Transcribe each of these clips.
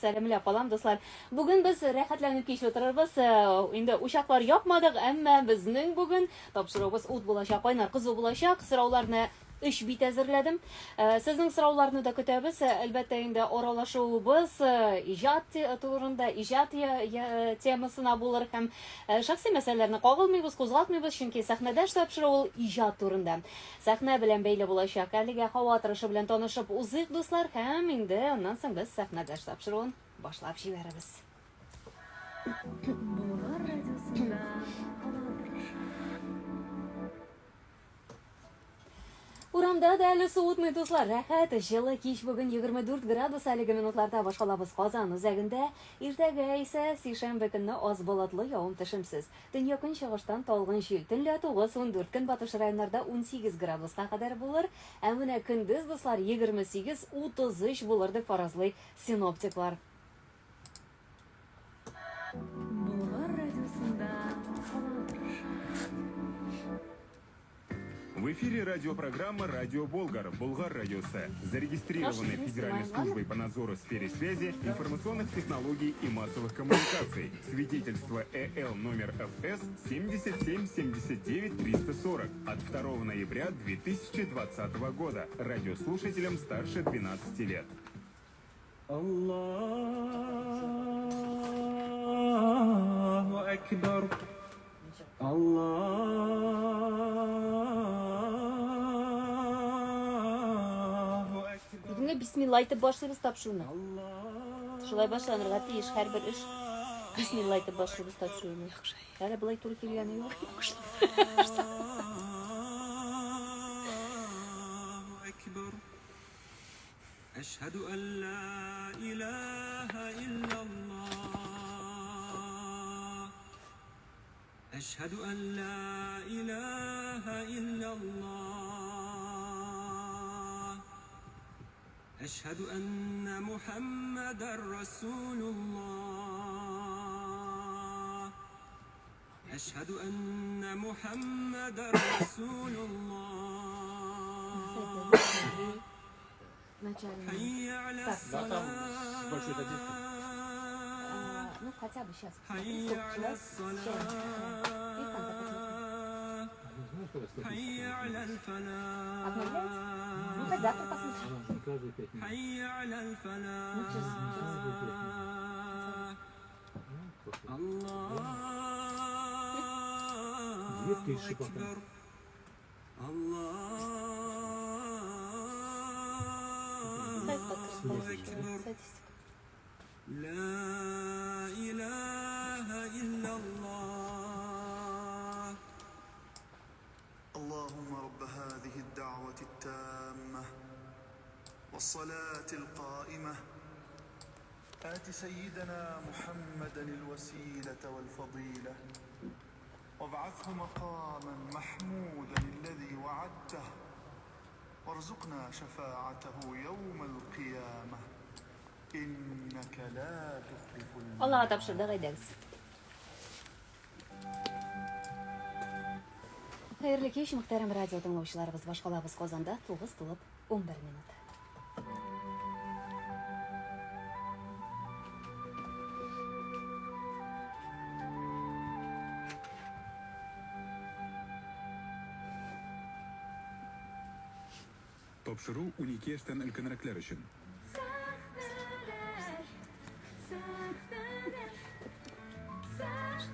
Сәламләп калам, дуслар. Бүген без рәхәтләнеп кич утырырбыз. Инде учаклар якмадык, әмма безнең бүген тапшыруыбыз ут булачак, кайнар кызу булачак. Сорауларны өч бит әзерләдем. Сезнең сорауларны да көтәбез. Әлбәттә инде аралашуыбыз иҗат турында, иҗат темасына булыр һәм шәхси мәсьәләләрне кагылмыйбыз, кузгатмыйбыз, чөнки сәхнәдәш тапшыру ул иҗат турында. Сәхнә белән бәйле булачак. Әлегә һава торышы белән танышып узыйк, дуслар, һәм инде аннан соң без сәхнәдәш тапшыруын башлап җибәрербез. Болгар радиосында һава торышы. Урамда да әле суытмый, дуслар. Рәхәт, җылы кич бүген 24 градус әлеге минутларда башкалабыз Казан үзәгендә. Иртәгә исә сишәмбе көнне аз болытлы, явым-төшемсез. Төньяк-көнчыгыштан талгын җил. Төнлә 9, 14, көнбатыш районнарда 18 градуска кадәр булыр. Ә менә көндез, дуслар, 28, 33 булыр дип фаразлый синоптиклар. Болгар радиосында һава торышы. В эфире радиопрограмма «Радио Болгар», Болгар радиосы, зарегистрированная Федеральной службой по надзору в сфере связи, информационных технологий и массовых коммуникаций. Свидетельство ЭЛ номер ФС 77 79 340 от 2 ноября 2020 года. Радиослушателям старше 12 лет. Аллаһу әкбәр. Аллаһу әкбәр. Бүгенге бисмилла әйтеп башлыйбыз тапшыруны. Шулай башланырга тиеш һәрбер эш. Бисмилла әйтеп башлыйбыз тапшыруны. Әле болай туры килгәне юк. Аллаһу әкбәр. Әшһәдү ән ла илаһа иллаллаһ. Әшһәдү ән ла илаһа иллаллаһ. Әшһәдү әннә Мухәммәдәр Расулуллаһ. Әшһәдү әннә Мухәммәдәр Расулуллаһ. Начальный. Хәйя Так. Да, там с большой задержкой. А, ну, хотя бы сейчас. Хәйя Сколько аля человек? С чаем. И в конце посмотрим. салах. Не знаю, когда статистика. Хәйя аля Обновляется? Ну, фалах. хоть завтра посмотрим. Она же не каждые 5 минут. Хәйя аля Ну, сейчас, сейчас. Каждые 5 минут. фалах. Ну, просто. Аллаһу 2000 пока. әкбәр. Сайт Аллаһу открыл. әкбәр. Статистика. لا إله إلا الله. اللهم رب هذه الدعوة التامة والصلاة القائمة آت سيدنا محمدا الوسيلة والفضيلة وابعثه مقاما محمودا الذي وعدته وارزقنا شفاعته يوم القيامة إنك لا تخلف الميعاد. Аллага тапшырдык, әйдәгез. Хәерле кич, мөхтәрәм радио тыңлаучыларыбыз. Башкалабыз Казанда 9 тулып 11 минут. Тапшыру 12 яшьтән өлкәнрәкләр өчен.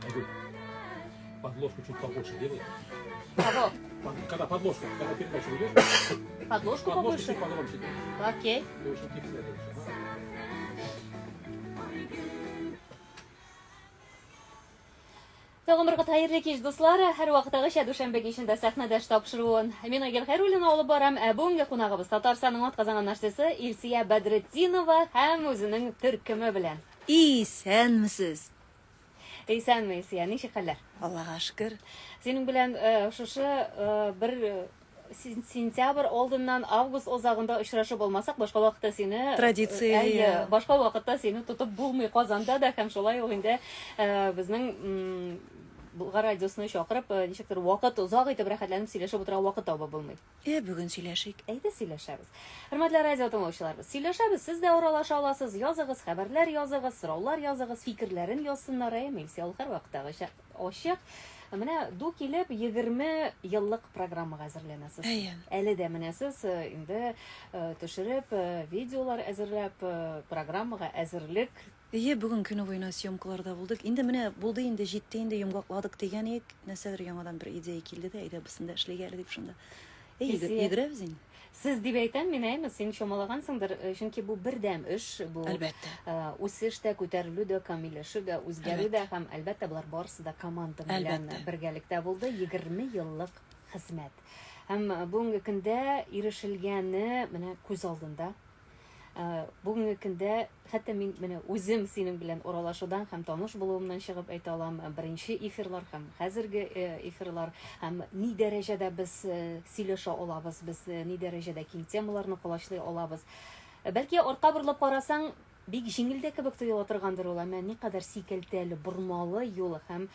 Айгуль, подложку чуть побольше делай. Кого? Когда подложку, когда передачу ведешь, Подложку подложку побольше? чуть погромче делай. Окей. Ты очень тихо себя делаешь. Ага. Тагын бер кат хәерле кич, дуслар. Һәрвакыттагыча дүшәмбе кичендә сәхнәдәш тапшыруын мин Айгөл Хәйруллина алып барам. Ә бүгенге кунагыбыз Татарстанның атказанган артисты Илсия Бәдретдинова һәм үзенең төркеме белән. Исәнмесез. Исәнме, Илсия, ничек хәлләр? Аллага шөкер. Синең белән шушы бер сентябрь алдыннан август азагында очрашып алмасак, башка вакытта сине Традиция, Әйе, иә. башка вакытта сине тотып булмый Казанда да һәм шулай ук инде безнең Болгар радиосына чакырып, ничектер вакыт озак итеп рәхәтләнеп сөйләшеп утырырга вакыт табып булмый. Ә бүген сөйләшик. Әйдә сөйләшәбез. Хөрмәтле радио тыңлаучыларыбыз, сөйләшәбез, сез дә аралаша аласыз, языгыз, хәбәрләр языгыз, сораулар языгыз, фикерләрен язсыннар, әйеме, Илсөя ул һәрвакыттагыча ачык. Менә ду килеп 20 еллык программага әзерләнәсез. Әйе. Әле дә менә сез инде төшереп, видеолар әзерләп, программага әзерлек. Әйе, бүген көне буена съемкаларда булдык. Инде менә булды инде, җитте инде, йомгакладык дигән идек. Нәрсәдер яңадан бер идея килде дә, әйдә бусын да эшлик әле дип шунда. Әй, йөгерәбез инде. Сез дип әйтәм мин, әйме, син чамалагансыңдыр, чөнки бу бердәм эш, бу Әлбәттә. үсеш тә, күтәрелү дә, камилләшү дә, үзгәрү дә һәм, әлбәттә, болар барысы да команда белән бергәлектә булды. 20 еллык хезмәт. Һәм бүгенге көндә ирешелгәне менә күз алдында. Бүгенге көндә хәтта мин менә үзем синең белән аралашудан һәм таныш булуымнан чыгып әйтә алам, беренче эфирлар һәм хәзерге эфирлар һәм ни дәрәҗәдә без сөйләшә алабыз, без ни дәрәҗәдә киң темаларны колачлый алабыз. Бәлки артка борылып карасаң, бик җиңел дә кебек тоела торгандыр ул, әмма никадәр сикәлтәле, бормалы юл һәм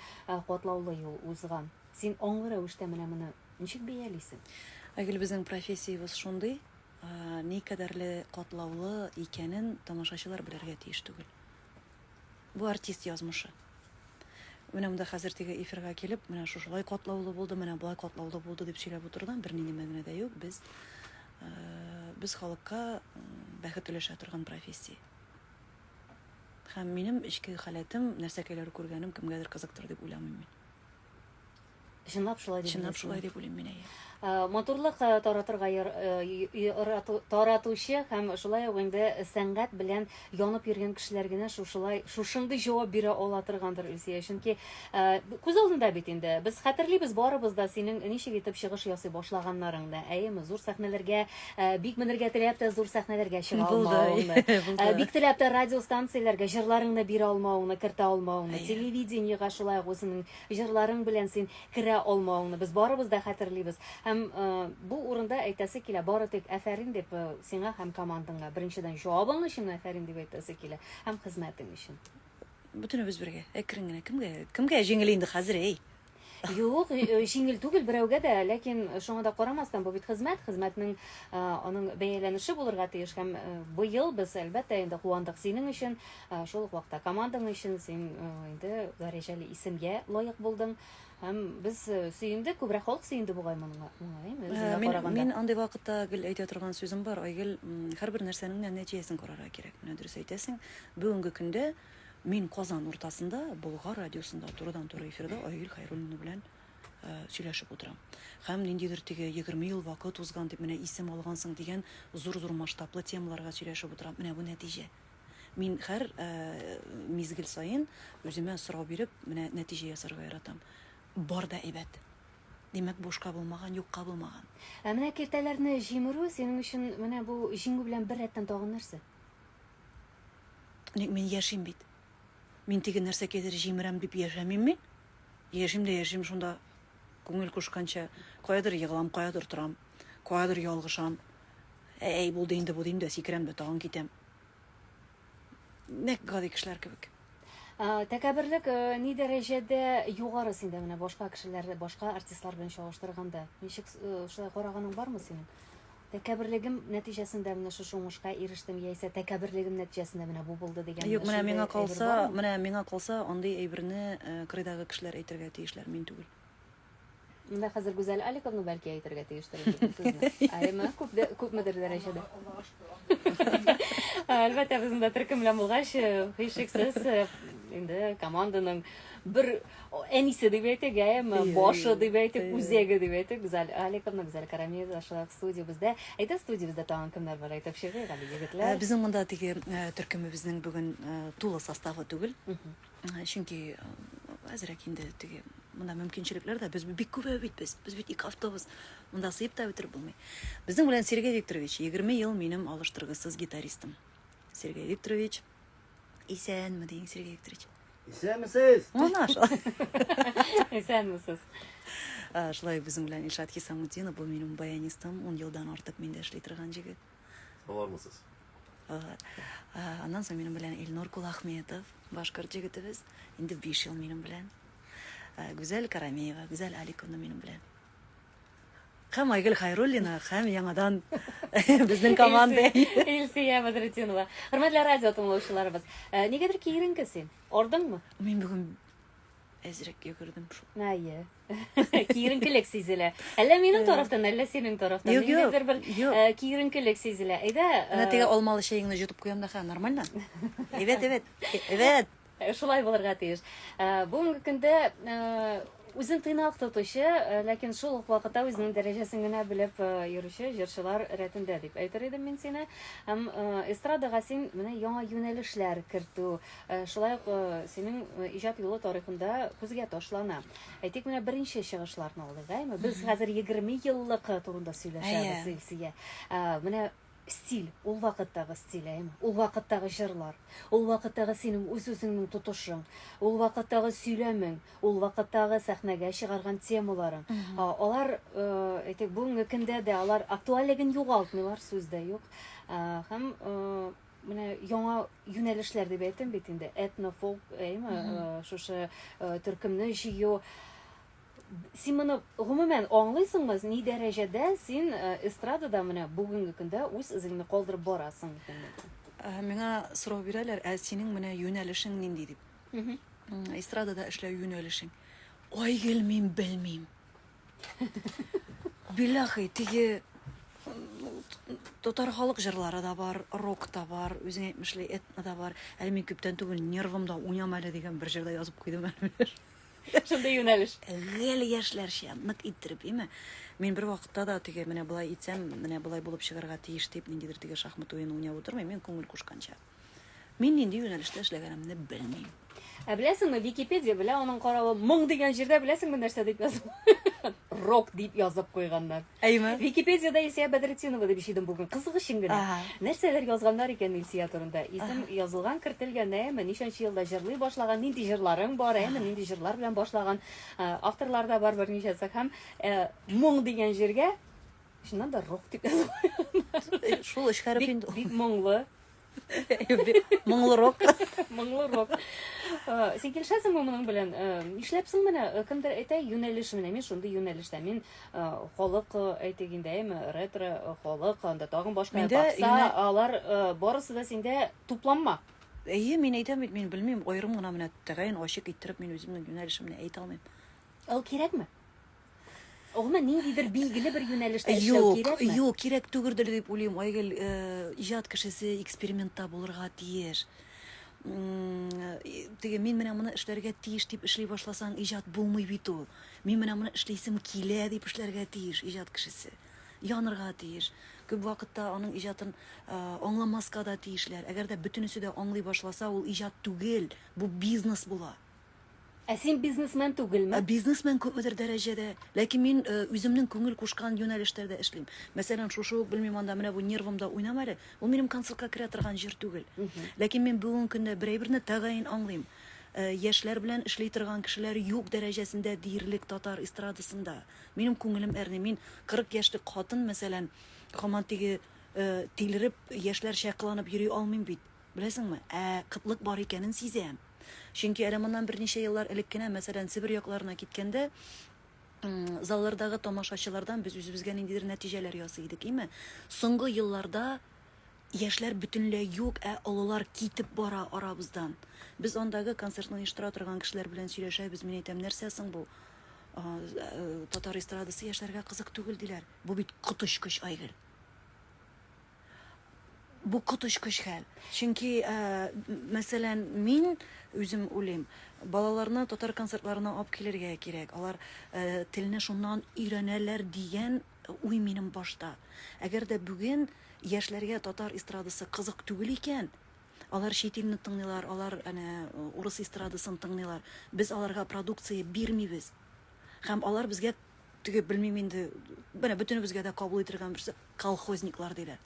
катлаулы юл узган. Син аңлы рәвештә менә моны ничек бәялисең? Айгөл, безнең профессиябез шундый, Никадәрле катлаулы икәнен тамашачылар белергә тиеш түгел. Бу артист язмышы. Менә монда хәзер теге эфирга килеп, менә шушылай катлаулы булды, менә болай катлаулы булды дип сөйләп утырудан бернинди мәгънә дә юк. Без без халыкка бәхет өләшә торган профессия. Һәм минем эчке халәтем, нәрсәкәйләр күргәнем кемгәдер кызыктыр дип уйламыйм мин. Чынлап шулай дип Чынлап шулай дип уйлыйм мин, әйе. Матурлык таратырга таратучы һәм шулай ук инде сәнгать белән янып йөргән кешеләр генә шушылай шушындый җавап бирә ала торгандыр, Илсөя. Чөнки күз алдында бит инде без хәтерлибез барыбыз да синең ничек итеп чыгыш ясый башлаганнарыңны. Әйеме, зур сәхнәләргә бик менергә теләп тә зур сәхнәләргә чыга алмавыңны. Бик теләп тә радиостанцияләргә җырларыңны бирә алмавыңны, кертә алмавыңны, телевидениегә шулай ук үзеңнең Җырларың белән син керә алмавыңны без барыбыз да хәтерлибез. Һәм бу урында әйтәсе килә, бары тик афәрин дип сиңа һәм командаңа. Беренчедән, җавабың өчен афәрин дип әйтәсе килә һәм хезмәтең өчен. Бөтенебез бергә, әкрен генә. Кемгә, кемгә җиңел инде хәзер, әй? Юк, җиңел түгел берәүгә дә, ләкин шуңа да карамастан, бу бит хезмәт, хезмәтнең аның бәяләнеше булырга тиеш һәм быел без, әлбәттә, инде куандык синең өчен, Шул ук вакытта командаң өчен син инде дәрәҗәле исемгә лаек булдың. Һәм без сөендек, күбрәк халык сөенде бугай моңа, моңа, әйме, үзеңә Мин, караганда. мин андый вакытта гел әйтә торган сүзем бар, Айгөл, һәрбер нәрсәнең дә нәтиҗәсен карарга кирәк. Менә дөрес әйтәсең. Бүгенге көндә мин Казан уртасында, Болгар радиосында турыдан-туры эфирда Айгөл Хәйруллина белән сөйләшеп утырам. Һәм ниндидер теге 20 ел вакыт узган дип, менә исем алгансың дигән зур-зур масштаблы темаларга сөйләшеп утырам. Менә бу нәтиҗә. Мин һәр мизгел саен үземә сорау биреп, менә нәтиҗә ясарга яратам. Бар да әйбәт. Димәк, бушка булмаган, юкка булмаган. Ә менә киртәләрне җимерү синең өчен менә бу җиңү белән бер рәттән тагын нәрсә? Ник мин яшим бит. Мин теге нәрсәкәйдер җимерәм дип яшәмим мин. Яшим дә яшим шунда күңел кушканча. Каядыр егылам, каядыр торам, каядыр ялгышам. Әй, булды инде бу дим дә сикерәм дә тагын китәм. Нәкъ гади кешеләр кебек. Тәкәбберлек ни дәрәҗәдә югары синдә менә башка кешеләр, башка артистлар белән чагыштырганда? Ничек шулай караганың бармы синең? Тәкәбберлегем нәтиҗәсендә менә шушы уңышка ирештем яисә тәкәбберлегем нәтиҗәсендә менә бу булды дигән Юк, менә миңа калса, менә миңа калса, андый әйберне кырыйдагы кешеләр әйтергә тиешләр, мин түгел. Монда хәзер Гүзәл Аликовна бәлки әйтергә тиештер инде бу сүзне. Әйеме? Күп дә, күпмедер дәрәҗәдә. Әлбәттә, без монда төркем белән булгач, һичшиксез, инде команданың бер әнисе дип әйтик, әйеме, башы дип әйтик, үзәге дип әйтик, Гүзәл Аликовна, Гүзәл Карамиева шулай ук студиябездә. Әйдә, студиябездә тагын кемнәр бар, әйтеп чыгыйк әле, егетләр. Безнең монда теге төркемебезнең бүген тулы составы түгел. Чөнки әзрәк инде теге монда мөмкинчелекләр дә без бик күбәү бит без. Без бит ике автобус. Монда сыеп та бетереп булмый. Безнең белән Сергей Викторович 20 ел минем алыштыргысыз гитаристым. Сергей Викторович, исәнме дигән Сергей Викторович. Исәнмесез! Мына шулай. Исәнмесез. Шулай безнең белән Илшат Хисамутдинов, бу минем баянистым, 10 елдан артык миндә эшли торган җегет. Саламатсыз. Аннан соң минем белән Илнур Кулахметов, башкорт җегетебез, инде 5 ел минем белән. Гүзәл Карамеева, Гүзәл Аликовна минем белән. Һәм Айгөл Хайруллина, һәм яңадан безнең команда. Илсөя Бәдретдинова. Хөрмәтле радио тыңлаучыларыбыз, нигәдер киеренке син. Ардыңмы? Мин бүген әзрәк йөгердем шул. Әйе. Киеренкелек сизелә. Әллә минем тарафтан, әллә синең тарафтан. Юк, юк, Ниндидер бер юк. Киеренкелек сизелә. Әйдә. Менә теге алмалы чәеңне җотып куям да, ха, нормально? Әйбәт, әйбәт. Әйбәт. Шулай булырга тиеш. Бүгенге көндә үзен тыйнак тотучы, ләкин шул ук вакытта үзенең дәрәҗәсен генә белеп йөрүче җырчылар рәтендә дип әйтер идем мин сине. Һәм эстрадага син менә яңа юнәлешләр кертү, шулай ук синең иҗат юлы тарихында күзгә ташлана. Әйтик, менә беренче чыгышларны алыйк, әйме? Без хәзер 20 еллык турында сөйләшәбез, Илсөя. Менә стиль, ул вакыттагы стиль, әйеме? Ул вакыттагы җырлар, ул вакыттагы синең үз-үзеңнең тотышың, ул вакыттагы сөйләмең, ул вакыттагы сәхнәгә чыгарган темаларың. Алар, әйтик, бүгенге көндә дә алар актуальлеген югалтмыйлар, сүз дә юк. Һәм менә яңа юнәлешләр дип әйттем бит инде, этно, фолк, әйеме, шушы төркемне җыю. Син моны гомумән аңлыйсыңмы, ни дәрәҗәдә син эстрадада менә бүгенге көндә үз эзеңне калдырып барасың икәнлеген? Миңа сорау бирәләр, ә синең менә юнәлешең нинди дип. Эстрадада эшләү юнәлешең. Айгөл, мин белмим. Билләхи, теге татар халык җырлары да бар, рок та бар, үзең әйтмешли, этно да бар. Әле мин күптән түгел нервымда уйнам әле дигән бер җыр да язып куйдым әле. Шундый юнәлеш. Гел яшьләрчә, нык иттереп, име? Мин бер вакытта да теге менә болай итсәм, менә болай булып чыгарга тиеш дип, ниндидер теге шахмат уены уйнап утырмыйм, мин күңел кушканча. Мин нинди юнәлештә эшләгәнемне белмим. Ә беләсеңме, Википедия белә, аның каравы моң дигән җирдә беләсеңме нәрсә дип язып? Рок дип язып куйганнар. Әйме? Википедиядә Илсөя Бәдретдинова дип ишидем бүген. Кызык өчен генә. Нәрсәләр язганнар икән Илсөя турында? Исем язылган, кертелгән, әйеме? Ничәнче елда җырлый башлаган, нинди җырларың бар, әйеме? Нинди җырлар белән башлаган? Авторлар да бар берничәсе. Һәм моң дигән җиргә чыннан да рок дип язылган. Шул өч хәреф инде. Бик моңлы. Моңлы рок. Моңлы рок. Э, син килешәсеңме моның белән? Э, нишләп соң менә э, кемдер әйтә юнәлеш менә мин шундый юнәлештә. Мин халык әйтик инде, әйме, ретро халык, анда тагын башка попса, алар барысы да синдә тупланма. Әйе, мин әйтәм бит, мин белмим, аерым гына менә тәгаен ачык иттереп мин үземнең юнәлешемне әйтә алмыйм. Ул кирәкме? Гомумән, ниндидер билгеле бер юнәлештә эшләү Юк, кирәкме? юк, кирәк түгелдер дип уйлыйм. Айгөл, э, иҗат кешесе экспериментта булырга тиеш. М, э, Теге мин менә моны эшләргә тиеш дип эшли башласаң, иҗат булмый бит ул. Мин менә моны эшлисем килә дип эшләргә тиеш иҗат кешесе. Янырга тиеш. Күп вакытта аның иҗатын э, аңламаска да тиешләр. Әгәр дә бөтенесе дә аңлый башласа, ул иҗат түгел, бу бизнес була. Ә син бизнесмен түгелме? Ә бизнесмен күпмедер дәрәҗәдә. Ләкин мин э, үземнең күңел кушкан юнәлешләрдә эшлим. Мәсәлән, шушы ук белмим анда менә бу нервымда уйнам әле. Ул минем концертка керә торган җыр түгел. Ләкин мин бүгенге көндә бер әйберне тәгаен аңлыйм. Э, яшьләр белән эшли торган кешеләр юк дәрәҗәсендә диярлек татар эстрадасында. Минем күңелем әрни. Мин 40 яшьлек хатын, мәсәлән, һаман теге э, тилереп яшьләрчә кыланып йөри алмыйм бит. Беләсеңме? Ә кытлык бар икәнен сизәм. Чөнки әле моннан берничә еллар элек кенә, мәсәлән, Себер якларына киткәндә, заллардагы тамашачылардан без үзебезгә ниндидер нәтиҗәләр ясый идек, име? Соңгы елларда яшьләр бөтенләй юк, ә олылар китеп бара арабыздан. Без андагы концертны оештыра торган кешеләр белән сөйләшәбез, мин әйтәм, нәрсә соң бу? Э, татар эстрадасы яшьләргә кызык түгел диләр. Бу бит коточкыч, Айгөл. Бу коточкыч хәл. Чөнки, э, мәсәлән, мин үзем уйлыйм, балаларны татар концертларына алып килергә кирәк. Алар э, телне шуннан өйрәнәләр дигән уй минем башта. Әгәр дә бүген яшьләргә татар эстрадасы кызык түгел икән, алар чит илне тыңлыйлар, алар әнә урыс эстрадасын тыңлыйлар. Без аларга продукция бирмибез. Һәм алар безгә теге белмим инде, менә бөтенебезгә дә кабул ителгән берсе колхозниклар диләр.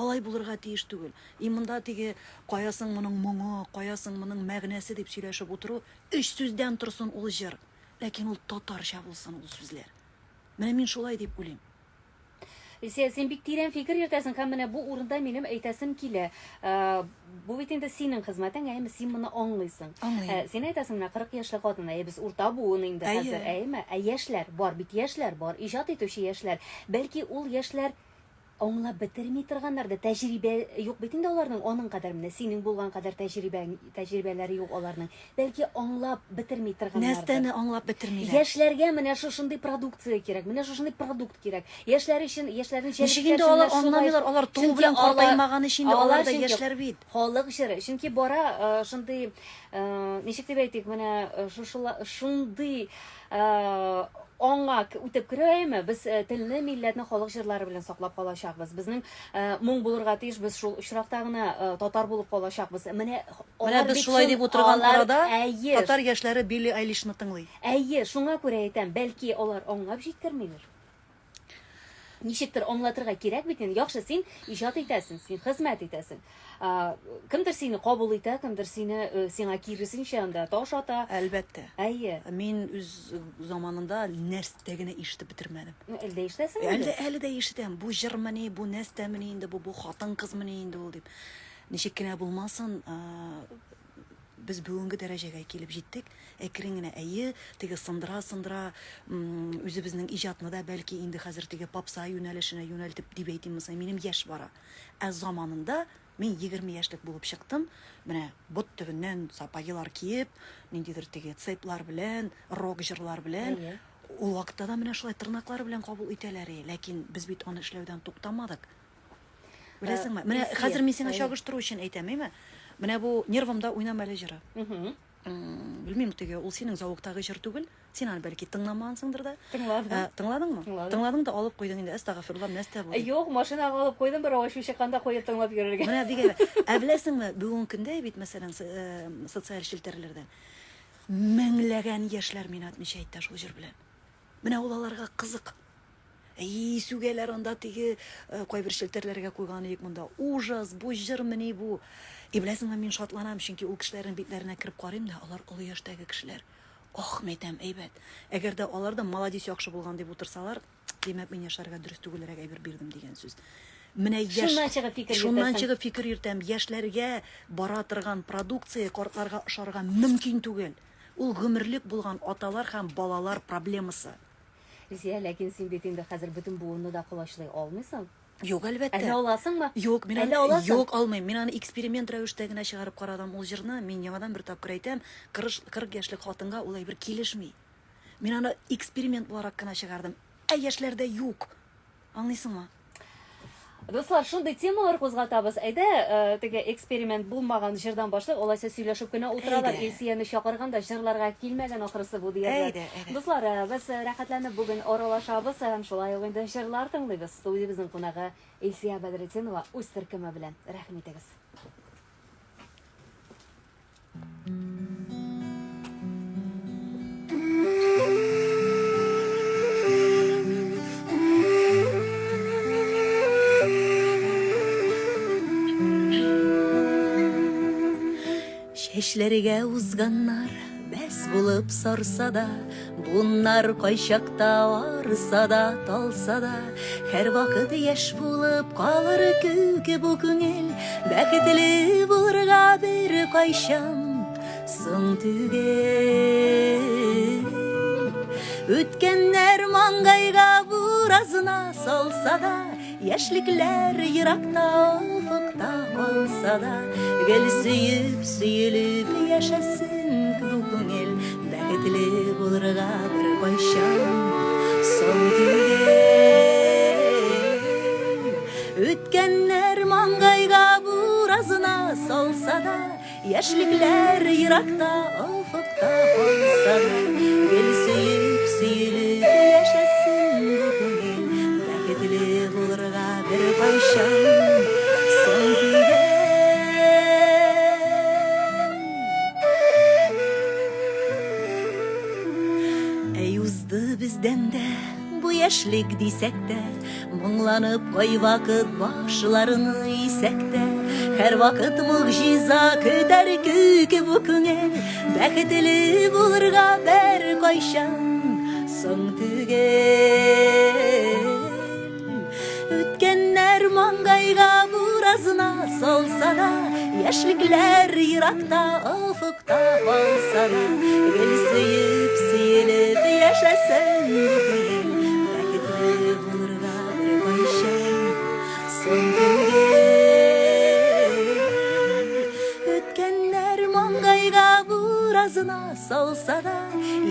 Алай булырга тиеш түгел. И монда теге кая соң моның моңы, кая соң моның мәгънәсе дип сөйләшеп утыру, өч сүздән торсын ул җыр, ләкин ул татарча булсын ул сүзләр. Менә мин шулай дип уйлыйм. Илсөя, син бик тирән фикер йөртәсең һәм менә бу урында минем әйтәсем килә. Э, бу бит инде синең хезмәтең, әйеме, син моны аңлыйсың. Аңлыйм. Э, син әйтәсең, менә 40 яшьлек хатын, әйе, без урта буын инде Әйе. хәзер, әйеме? Ә яшьләр бар бит, яшьләр бар, иҗат итүче яшьләр. Бәлки ул яшьләр аңлап бетерми торганнар да, тәҗрибә юк бит инде аларның аның кадәр, менә синең булган кадәр тәҗрибә, тәҗрибәләре юк аларның. Бәлки аңлап бетерми торганнардыр. Нәрсәне аңлап бетермиләр? Яшьләргә менә шушындый продукция кирәк, менә шушындый продукт кирәк. Яшьләр өчен, яшьләрне җәлеп Ничек инде итәр өчен алар менә шулай. аңламыйлар, алар туу Чөнки белән алар, картаймаган өчен инде алар алар да чөнки яшьләр бит. халык җыры, чөнки бара э, шундый, э, ничек дип әйтик, менә э, шушыла, шундый э, аңа үтеп керәме, без э, телне, милләтне халык җырлары белән саклап калачакбыз. Безнең э, моң булырга тиеш, без шул очракта гына э, татар булып калачакбыз. Менә Менә алар без бит шулай шул, дип утырган алар, арада әйе, татар яшьләре Билли Айлишны тыңлый. әйе, шуңа күрә әйтәм, бәлки алар аңлап җиткермиләр. Ничектер аңлатырга кирәк бит инде. Яхшы, син иҗат итәсең, син хезмәт итәсең. Кемдер сине кабул итә, кемдер сине э, сиңа киресенчә анда таш ата. Әлбәттә. Әйе. Мин үз заманында нәрсә генә ишетеп бетермәдем. Ну, әле дә ишетәсең Әле инде. әле дә ишетәм. Бу җырмыни, бу нәрсәмени инде, бу бу хатын-кызмыни инде ул дип. Ничек кенә булмасын, без бүгенге дәрәҗәгә килеп җиттек. Әкрен генә, әйе, теге сындыра-сындыра, үзебезнең иҗатны да бәлки инде хәзер теге попса юнәлешенә юнәлтеп дип әйтим мисал, минем яшь бара. Ә заманында мин 20 яшьлек булып чыктым, менә бот төбеннән сапогилар киеп, ниндидер теге цеплар белән, рок җырлар белән. Әйе. Ул вакытта да менә шулай тырнаклары белән кабул итәләр, ләкин без бит аны эшләүдән туктамадык. Беләсеңме? Менә Илсөя, хәзер мин сиңа әйе. чагыштыру өчен әйтәм, әйме? Менә бу нервымда уйнам әле җыры. Белмим, теге ул синең зәвыктагы җыр түгел. Син аны бәлки тыңламагансыңдыр да. Тыңладым. Ә, тыңладыңмы? Тыңладым. Тыңладың да алып куйдың инде. Әстәгъфирулла, нәрсә бу? дип. Юк, машинага алып куйдым, бер ачу чыкканда куеп тыңлап йөрергә. Менә бик әйбәт. Ә беләсеңме, бүгенге көндә бит, мәсәлән, социаль челтәрләрдә меңләгән яшьләр мине отмечать итә шул җыр белән. Менә ул аларга кызык. Әй, сүгәләр анда теге э, кайбер челтәрләргә куйган идек монда. Ужас, бу җырмыни бу? И беләсеңме, мин шатланам, чөнки ул кешеләрнең битләренә кереп карыйм да, алар олы яшьтәге кешеләр. Ох, мәйтәм, әйбәт. Әгәр дә алар да маладис яхшы булган дип утырсалар, димәк, мин яшьләргә дөрес түгелрәк әйбер бирдем дигән сүз. Менә яшь Шуннан чыгып фикер Шуннан йөртәсең. чыгып фикер йөртәм. Яшьләргә бара торган продукция картларга ошарга мөмкин түгел. Ул гомерлек булган аталар һәм балалар проблемасы. Илсөя, ләкин син бит инде хәзер бөтен буынны да колачлый алмыйсың. Юк, әлбәттә. Әллә аласыңмы? Юк, мин Әллә аны аласың? юк алмыйм. Мин аны эксперимент рәвештә генә чыгарып карадым ул җырны. Мин яңадан бер тапкыр әйтәм, 40 40 яшьлек хатынга ул әйбер килешми. Мин аны эксперимент буларак кына чыгардым. Ә яшьләрдә юк. Аңлыйсыңмы? Дуслар, шундый темалар кузгатабыз. Әйдә, э, теге эксперимент булмаган җырдан башлыйк. Алайса сөйләшеп кенә утыралар. Әйдә. Илсөяне чакырганда җырларга килмәгән ахрысы бу диярләр. Әйдә, әйдә. Дуслар, э, без э, рәхәтләнеп бүген аралашабыз һәм шулай ук инде җырлар тыңлыйбыз. Студиябезнең кунагы Илсөя Бәдретдинова үз төркеме белән. Рәхим итегез. Чәчләргә узганнар бәс булып сарса да, Буннар кайчакта арса да, талса да, Һәрвакыт яшь булып калыр күк бу күңел, Бәхетле булырга бер кайчан соң түгел. Үткәннәр маңгайга буразына салса да, Яшьлекләр еракта офыкта калса да, Гел сөеп, сөелеп яшәсен бу күңел, Бәхетле булырга бер кайчан соң түгел. Үткәннәр маңгайга буразына салса да, Яшьлекләр еракта офыкта калса да, Гел сөеп, сөелеп яшәсен бу күңел, Бәхетле булырга бер кайчан соң түгел. Әй узды бездән дә бу яшьлек дисәк тә, Моңланып кайвакыт башларны исәк тә, Һәрвакыт могҗиза көтәр күк бу күңел, Бәхетле булырга бер кайчан соң түгел. буразына салса да, яшьлекләр еракта офыкта калса да, гел сөеп, сөелеп яшәсен бу күңел, бәхетле булырга беркайчан соң түгел. Үткәннәр маңгайга буразына салса да,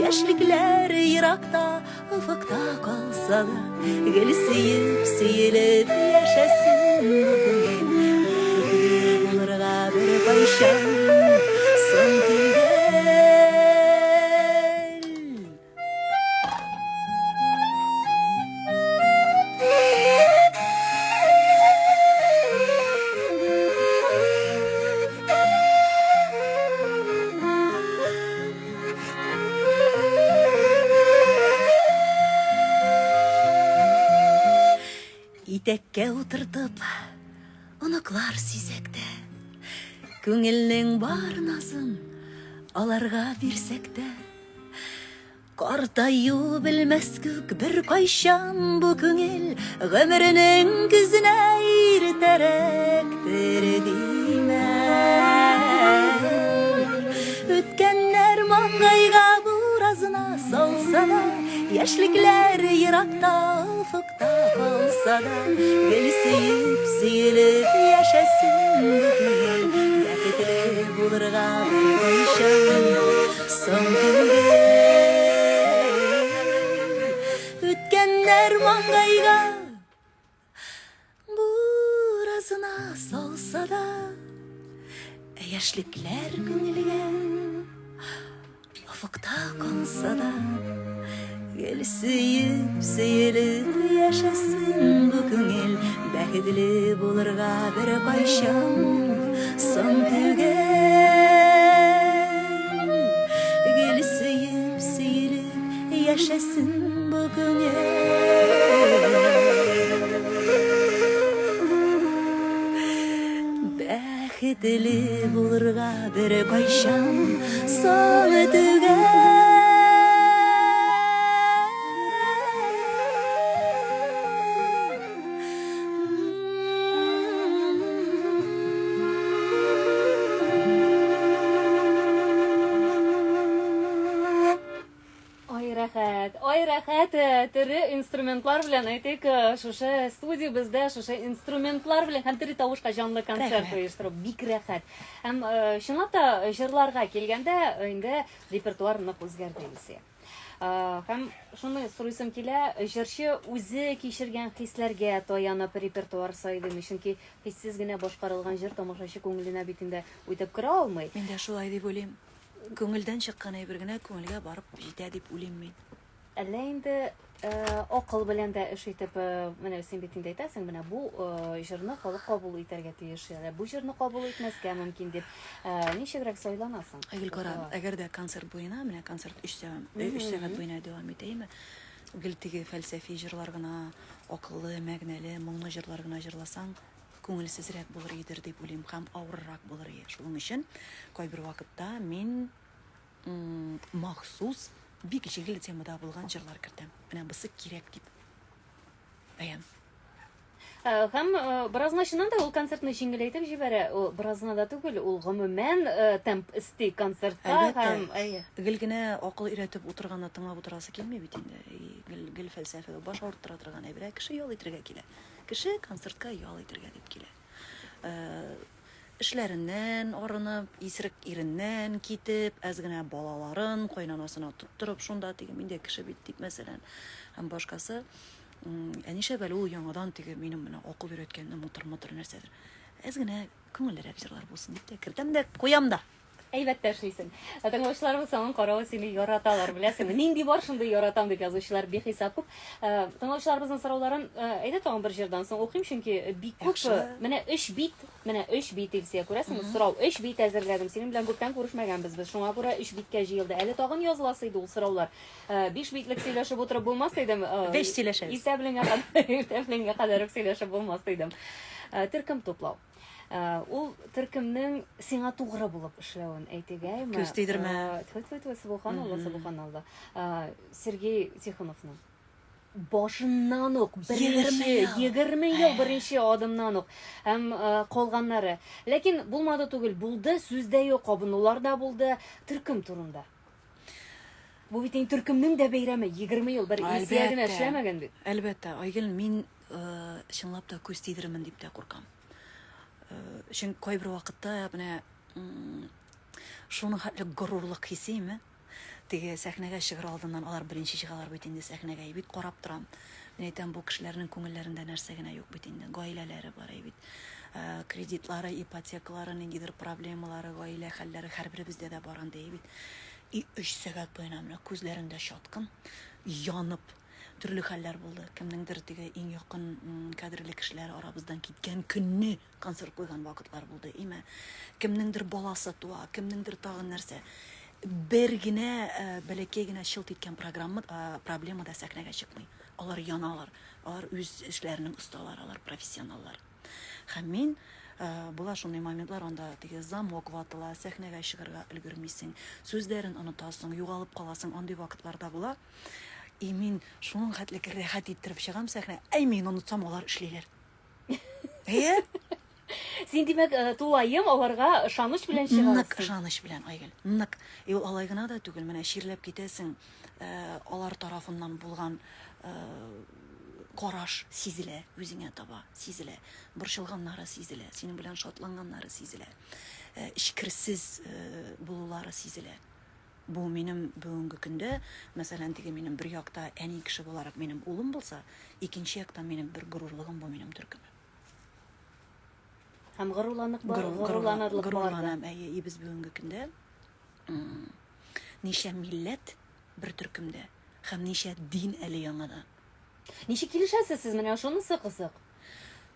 яшьлекләр еракта Офыкта калса да, гел сөеп, сөелеп яшәсен бу күңел. Бәхетле булырга беркайчан соң түгел. Итәккә утыртып, оныклар сөйсәк тә, күңелнең бар назын аларга бирсәк тә, картаю белмәс күк бер кайчан бу күңел гомеренең көзенә иртәрәктер димә. Үткәннәр маңгайга буразына салса да, яшьлекләр еракта офыкта калса да, гел сөеп, сөелеп яшәсен бу күңел, бәхетле булырга беркайчан соң түгел. Үткәннәр маңгайга Буразына салса да, ә яшьлекләр күңелгә офыкта калса да, гел сөеп, сөелеп яшәсен бу күңел, бәхетле булырга беркайчан соң түгел. Гел сөеп, сөелеп яшәсен бу күңел. Бәхетле булырга беркайчан соң түгел. Ай рәхәт, ай рәхәт, э, тере инструментлар белән әйтик, э, шушы студиябездә шушы инструментлар белән һәм тере тавышка җанлы концерт Рәхмәт. оештыру бик рәхәт. Һәм э, чынлап та җырларга килгәндә инде репертуар нык үзгәрде Илсөя. Э, Һәм шуны сорыйсым килә, җырчы үзе кичергән хисләргә таянып репертуар сайлыймы? Чөнки хиссез генә башкарылган җыр тамашачы күңеленә бит инде үтеп керә алмый. Мин дә шулай дип уйлыйм. Күңелдән чыккан әйбер генә күңелгә барып җитә дип уйлыйм мин. Әллә инде акыл белән дә эш итеп, менә син бит инде әйтәсең, менә бу җырны халык кабул итәргә тиеш, әллә бу җырны кабул итмәскә мөмкин дип, ничегрәк сайланасың? Айгөл, кара, әгәр дә концерт буена, менә концерт 3 сәгать, 3 сәгать буена дәвам итә, әйеме? Гел теге фәлсәфи җырлар гына, акыллы, мәгънәле, моңлы җырлар гына җырласаң, күңелсезрәк булыр идер дип уйлыйм һәм авыррак булыр иде. Шуның өчен кайбер вакытта мин махсус бик җиңел темада булган җырлар кертәм. Менә бусы кирәк дип әйтәм. Э, һәм э, беразына чыннан да ул концертны җиңеләйтеп җибәрә. Ул беразына да түгел, ул гомумән э, темп өсти концертка һәм әйе. Гел генә акыл өйрәтеп утырганны тыңлап утырасы килми бит инде. Гел гел фәлсәфә, баш авырттыра торган әйбер. Кеше ял итәргә килә. Кеше концертка ял итәргә дип килә. Э, эшләреннән арынып, исерек иреннән китеп, әз генә балаларын кайнанасына тоттырып, шунда теге мин дә кеше бит дип, мәсәлән, һәм башкасы. Ә нишләп әле ул яңадан теге минем менә акыл өйрәткәнне мытыр-мытыр нәрсәдер. Әз генә күңеллерәк җырлар булсын дип тә кертәм дә куям да. Әйбәт тә эшлисең. Ә тыңлаучыларыбыз аның каравы сине яраталар, беләсеңме? Нинди бар шундый яратам дип язучылар бихисап күп. Э, тыңлаучыларыбызның сорауларын э, әйдә тагын бер җырдан соң укыйм, чөнки бик күп. Яхшы. Менә өч бит, менә өч бит Илсөя, күрәсеңме? Сорау өч бит әзерләдем. Синең белән күптән күрешмәгәнбез без. Шуңа күрә өч биткә җыелды. Әле тагын языласы иде ул сораулар. Э, биш битлек сөйләшеп утырып булмас идем. Беш сөйләшәбез. Иртә беләнгә кадәр, иртә беләнгә кадәр үк сөйләшеп булмас идем. Төркем туплау. Э, ул төркемнең сиңа тугры булып эшләвен әйтик, әйме? Күз тидермә. Э, тьфу, тьфу, тьфу, субханалла, субханалла. Э, Сергей Тихоновның. Башыннан ук, беренче, 20 ел беренче адымнан ук һәм калганнары. Ләкин булмады түгел, булды, сүз дә юк, кабынулар да булды. Төркем турында. Бу бит инде төркемнең дә бәйрәме, 20 ел бер Илсөя генә эшләмәгән бит. Әлбәттә, Айгөл, мин чынлап та күз тидерермен дип тә куркам. Чөнки кайбер вакытта менә шуның хәтле горурлык хисе име? Теге сәхнәгә чыгыр алдыннан алар беренче чыгалар бит инде сәхнәгә. И бит карап торам. Мин әйтәм, бу кешеләрнең күңелләрендә нәрсә генә юк бит инде. Гаиләләре бар әй бит. Э, кредитлары, ипотекалары, ниндидер проблемалары, гаилә хәлләре һәрберебездә дә бар андый бит. И өч сәгать буена менә күзләрендә чаткын, янып, төрле хәлләр булды. Кемнеңдер теге иң якын кадерле кешеләре арабыздан киткән көнне концерт куйган вакытлар булды, име? Кемнеңдер баласы туа, кемнеңдер тагын нәрсә. Бер генә э, бәләкәй генә чылт иткән программа, э, проблема да сәхнәгә чыкмый. Алар яналар, алар үз эшләренең осталары, алар профессионаллар. Һәм мин э, була шундый моментлар, анда теге замок ватыла, сәхнәгә чыгарга өлгермисең, сүзләрен онытасың, югалып каласың, андый вакытлар да була. И мин шуның хәтле рәхәт иттереп чыгам сәхнә, әй мин онытсам, алар эшлиләр. Әйе. Син димәк, э, тулаем аларга ышаныч белән чыгасың. Нык ышаныч белән, Айгөл. Нык. И ул алай гына да түгел, менә чирләп китәсең, э, алар тарафыннан булган э, караш сизелә, үзеңә таба сизелә. Борчылганнары сизелә, синең белән шатланганнары сизелә. Эчкерсез булулары сизелә. Бу минем бүгенге көндә, мәсәлән, теге минем бер якта әни кеше буларак минем улым булса, икенче яктан минем бер горурлыгым бу минем төркемем. Һәм горурланык бар, горурланырлык бар. Горурланам, әйе, и без бүгенге көндә ничә милләт бер төркемдә һәм ничә дин әле яңадан. Ничек килешәсез сез менә шунысы кызык.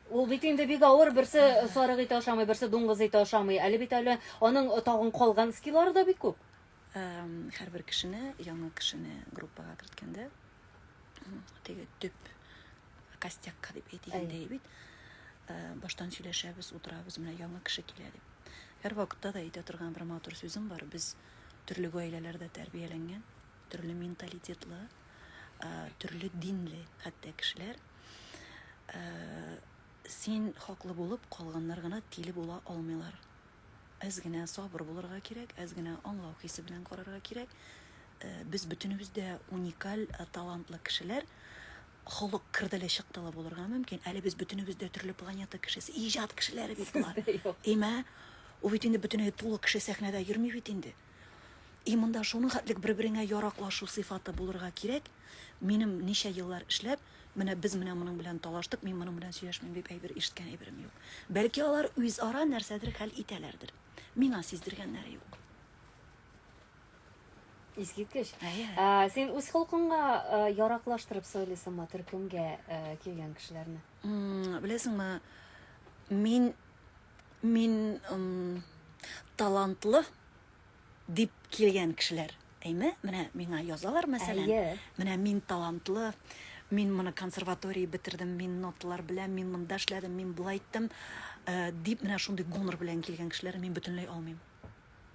Ул бит инде бик авыр, берсе сарык ите ашамый, берсе дуңгыз ите ашамый. Әле бит әле аның тагын калган скиллары да бик күп. Һәрбер кешене, яңа кешене группага керткәндә, теге төп костякка дип әйтик инде бит. Баштан сөйләшәбез, утырабыз, менә яңа кеше килә дип. Һәрвакытта да әйтә торган бер матур сүзем бар. Без төрле гаиләләрдә тәрбияләнгән, төрле менталитетлы, төрле динле хәтта кешеләр. Син хаклы булып, калганнар гына тиле була алмыйлар. Әз генә сабыр булырга кирәк, әз генә аңлау хисе белән карарга кирәк. Без бөтенебез дә уникаль, талантлы кешеләр. Холык кырдылы чыктылы булырга мөмкин. Әле без бөтенебез дә төрле планета кешесе, иҗат кешеләре бит болар. Имә, ул бит инде бөтенләй тулы кеше сәхнәдә йөрми бит инде. И монда шуның хәтлек бер-береңә яраклашу сыйфаты булырга кирәк. Минем ничә еллар эшләп, менә без менә моның белән талаштык, мин моның белән сөйләшмим дип әйбер ишеткән әйберем юк. Бәлки алар үзара нәрсәдер хәл итәләрдер. Миңа сиздергәннәре юк. Искиткеч. Әйе. Ә, син үз холкыңга э, яраклаштырып сайлыйсыңмы төркемгә э, килгән кешеләрне? Беләсеңме, мин мин талантлы дип килгән кешеләр, әйме? Менә миңа язалар, мәсәлән. Әйе. Менә мин талантлы, мин моны консерватория бетердем, мин ноталар беләм, мин монда эшләдем, мин болай иттем, э, дип менә шундый гонор белән килгән кешеләрне мин бөтенләй алмыйм.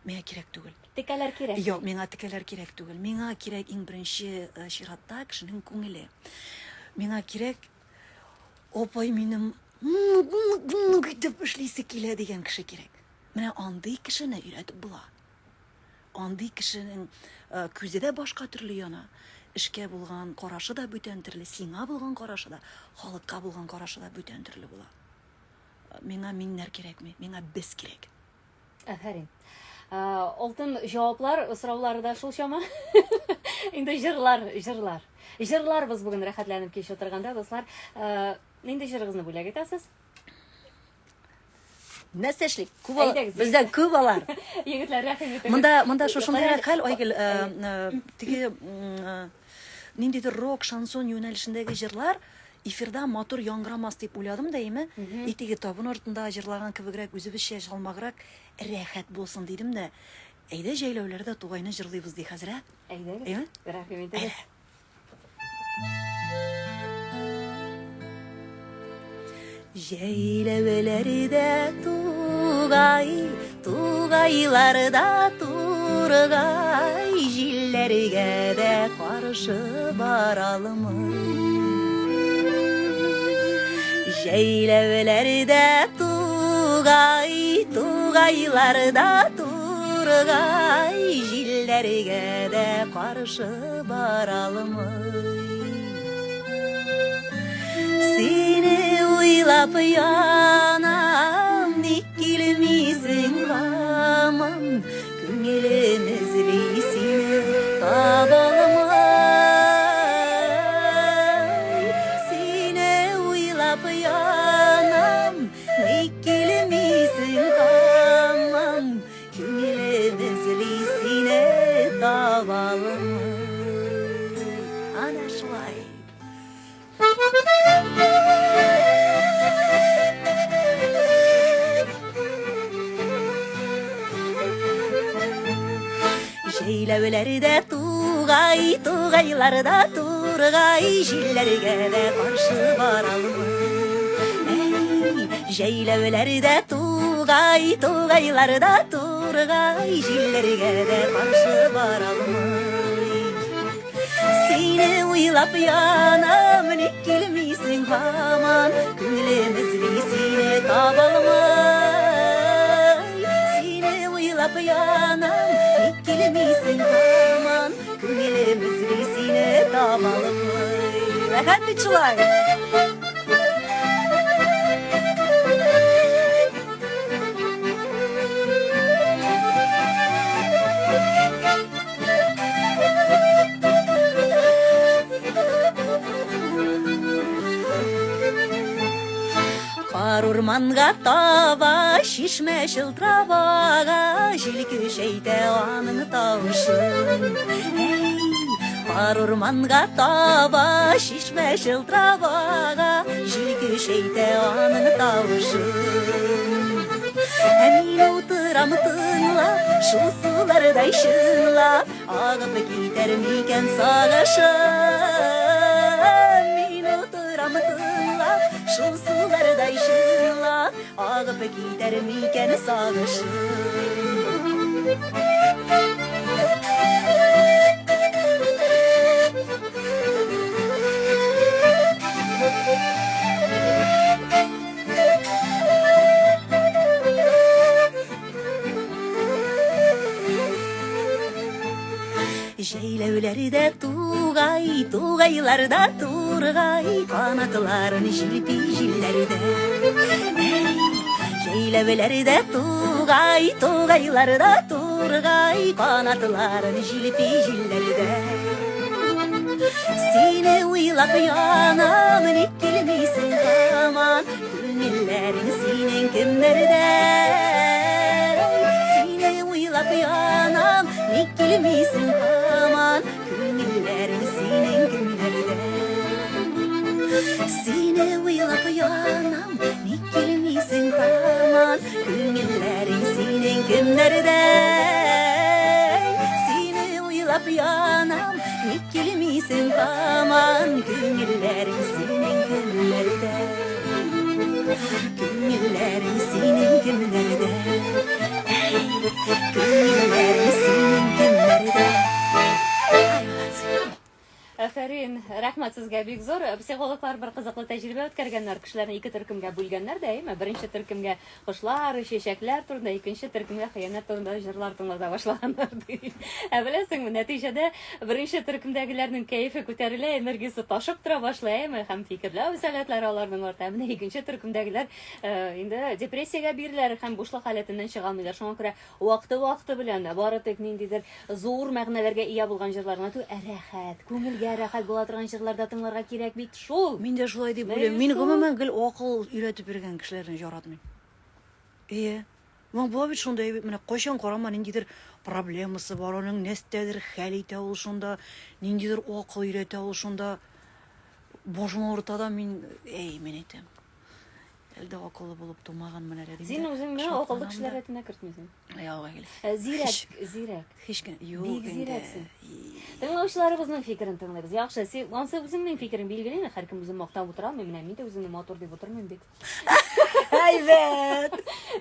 Миңа кирәк түгел. Текәләр кирәк. Юк, миңа текәләр кирәк түгел. Миңа кирәк иң беренче э, чиратта кешенең күңеле. Миңа кирәк, апай минем итеп эшлисе килә дигән кеше кирәк. Менә андый кешене өйрәтеп була. Андый кешенең э, күзе дә башка төрле яна, эшкә булган карашы да бүтән төрле, сиңа булган карашы да, халыкка булган карашы да бүтән төрле була. Миңа миннәр кирәкми, миңа без кирәк. Афәрин. Э, алтын җаваплар, сораулары да шул чама. Инде җырлар, җырлар. Җырларбыз бүген рәхәтләнеп кич утырганда, дуслар. Э, нинди җырыгызны бүләк итәсез? Нәрсә эшлик? Күп алар. Әйдәгез. Бездә күп алар. Егетләр, рәхим итегез. Монда монда шушындыйрак хәл, Айгөл, э, э, теге э, ниндидер рок, шансон юнәлешендәге җырлар эфирда матур яңгырамас дип уйладым да, име? И теге табын артында җырлаган кебегрәк, үзебезчә салмаграк рәхәт булсын дидем дә. Әйдә җәйләүләрдә тугайны җырлыйбыз ди хәзрәт. Әйдәгез. Рәхим итегез. Җәйләүләрдә тугай, тугайларда тургай. тургай, җилләргә дә каршы баралмый. Җәйләүләрдә тугай, тугайларда тургай, җилләргә дә каршы баралмый. Сине уйлап янам, ник килмисең һаман? Күңелем эзли сине, таба алмый. Сине уйлап янам, ник килмисең һаман? Күңелем эзли сине, таба алмый. Ана шулай. Җәйләүләрдә тугай, тугайларда тургай, җилләргә дә каршы баралмый. Әй, җәйләүләрдә тугай, тугайларда тургай, җилләргә дә каршы баралмый. Сине уйлап янам, ник килмисең һаман? Күңелем эзли сине табалмый. Сине уйлап янам, ник килмисең һаман? Күңелем эзли сине табалмый. Рәхәт бит шулай. Кар урманга таба, чишмә чылтырап ага, җил көчәйтә аның тавышын. Әй, кар урманга таба, чишмә чылтырап ага, җил көчәйтә аның тавышын. Ә мин утырам тыңлап, шул сулардай чыңлап, агып китәр микән сагышым. Мин утырам тыңлап, шул сулардай чыңлап, агып китәр микән сагышым. Җәйләүләрдә тугай, тугайларда тургай, канатларын җилпи җилләрдә. Әй, җәйләүләрдә тугай, тугайларда тургай, канатларын җилпи җилләрдә. Сине уйлап янам, ник килмисең һаман? Күңелләрең синең кемнәрдә? Сине уйлап янам, ник килмисең һаман? Күңелләрең синең кемнәрдә? Сине уйлап янам, ник килмисең һаман? Күңелләрең синең кемнәрдә? Сине уйлап янам, ник килмисең һаман? Күңелләрең синең кемнәрдә? Күңелләрең синең кемнәрдә? Әй, күңелләрең синең кемнәрдә? Ай, молодцы. Афәрин, рәхмәт сезгә бик зур. Психологлар бер кызыклы тәҗрибә үткәргәннәр. Кешеләрне ике төркемгә бүлгәннәр дә, әйме? Беренче төркемгә кошлар, чәчәкләр турында, икенче төркемгә хыянәт турында җырлар тыңлата башлаганнар ди. Ә беләсеңме, нәтиҗәдә беренче төркемдәгеләрнең кәефе күтәрелә, энергиясе ташып тора башлый, әйме? Һәм фикерләү сәләтләре аларның арта. Ә менә икенче төркемдәгеләр инде депрессиягә биреләләр һәм бушлык халәтеннән чыга алмыйлар. Шуңа күрә Вакыты-вакыты белән бары тик ниндидер зур мәгънәләргә ия булган җырлар гына түгел, ә рәхәт, күңелгә рәхәт була торган җырлар да тыңларга кирәк бит шул. Мин дә шулай дип Менә уйлыйм. Мин шул. гомумән гел акыл өйрәтеп йөргән кешеләрне яратмыйм. Әйе. Моң була бит шундый әйбер, менә кайчан карама ниндидер проблемасы бар, аның нәрсәдер хәл итә ул шунда, ниндидер акыл өйрәтә ул шунда. Башым авырта да мин, әй, мин әйтәм. Әле дә акыллы булып тумаганмын әле дим. Син үзеңне акыллы кешеләр рәтенә кертмисең. Юк, Айгөл. Э, зирәк, зирәк. Һич кенә. Юк, Бик зирәксең. Тыңлаучыларыбызның фикерен тыңлыйбыз. Яхшы, син ансы үзеңнең фикерең билгеле инде, һәркем үзен мактап утыра алмый. Менә мин дә үземне матур дип утырмыйм бит. Әйбәт!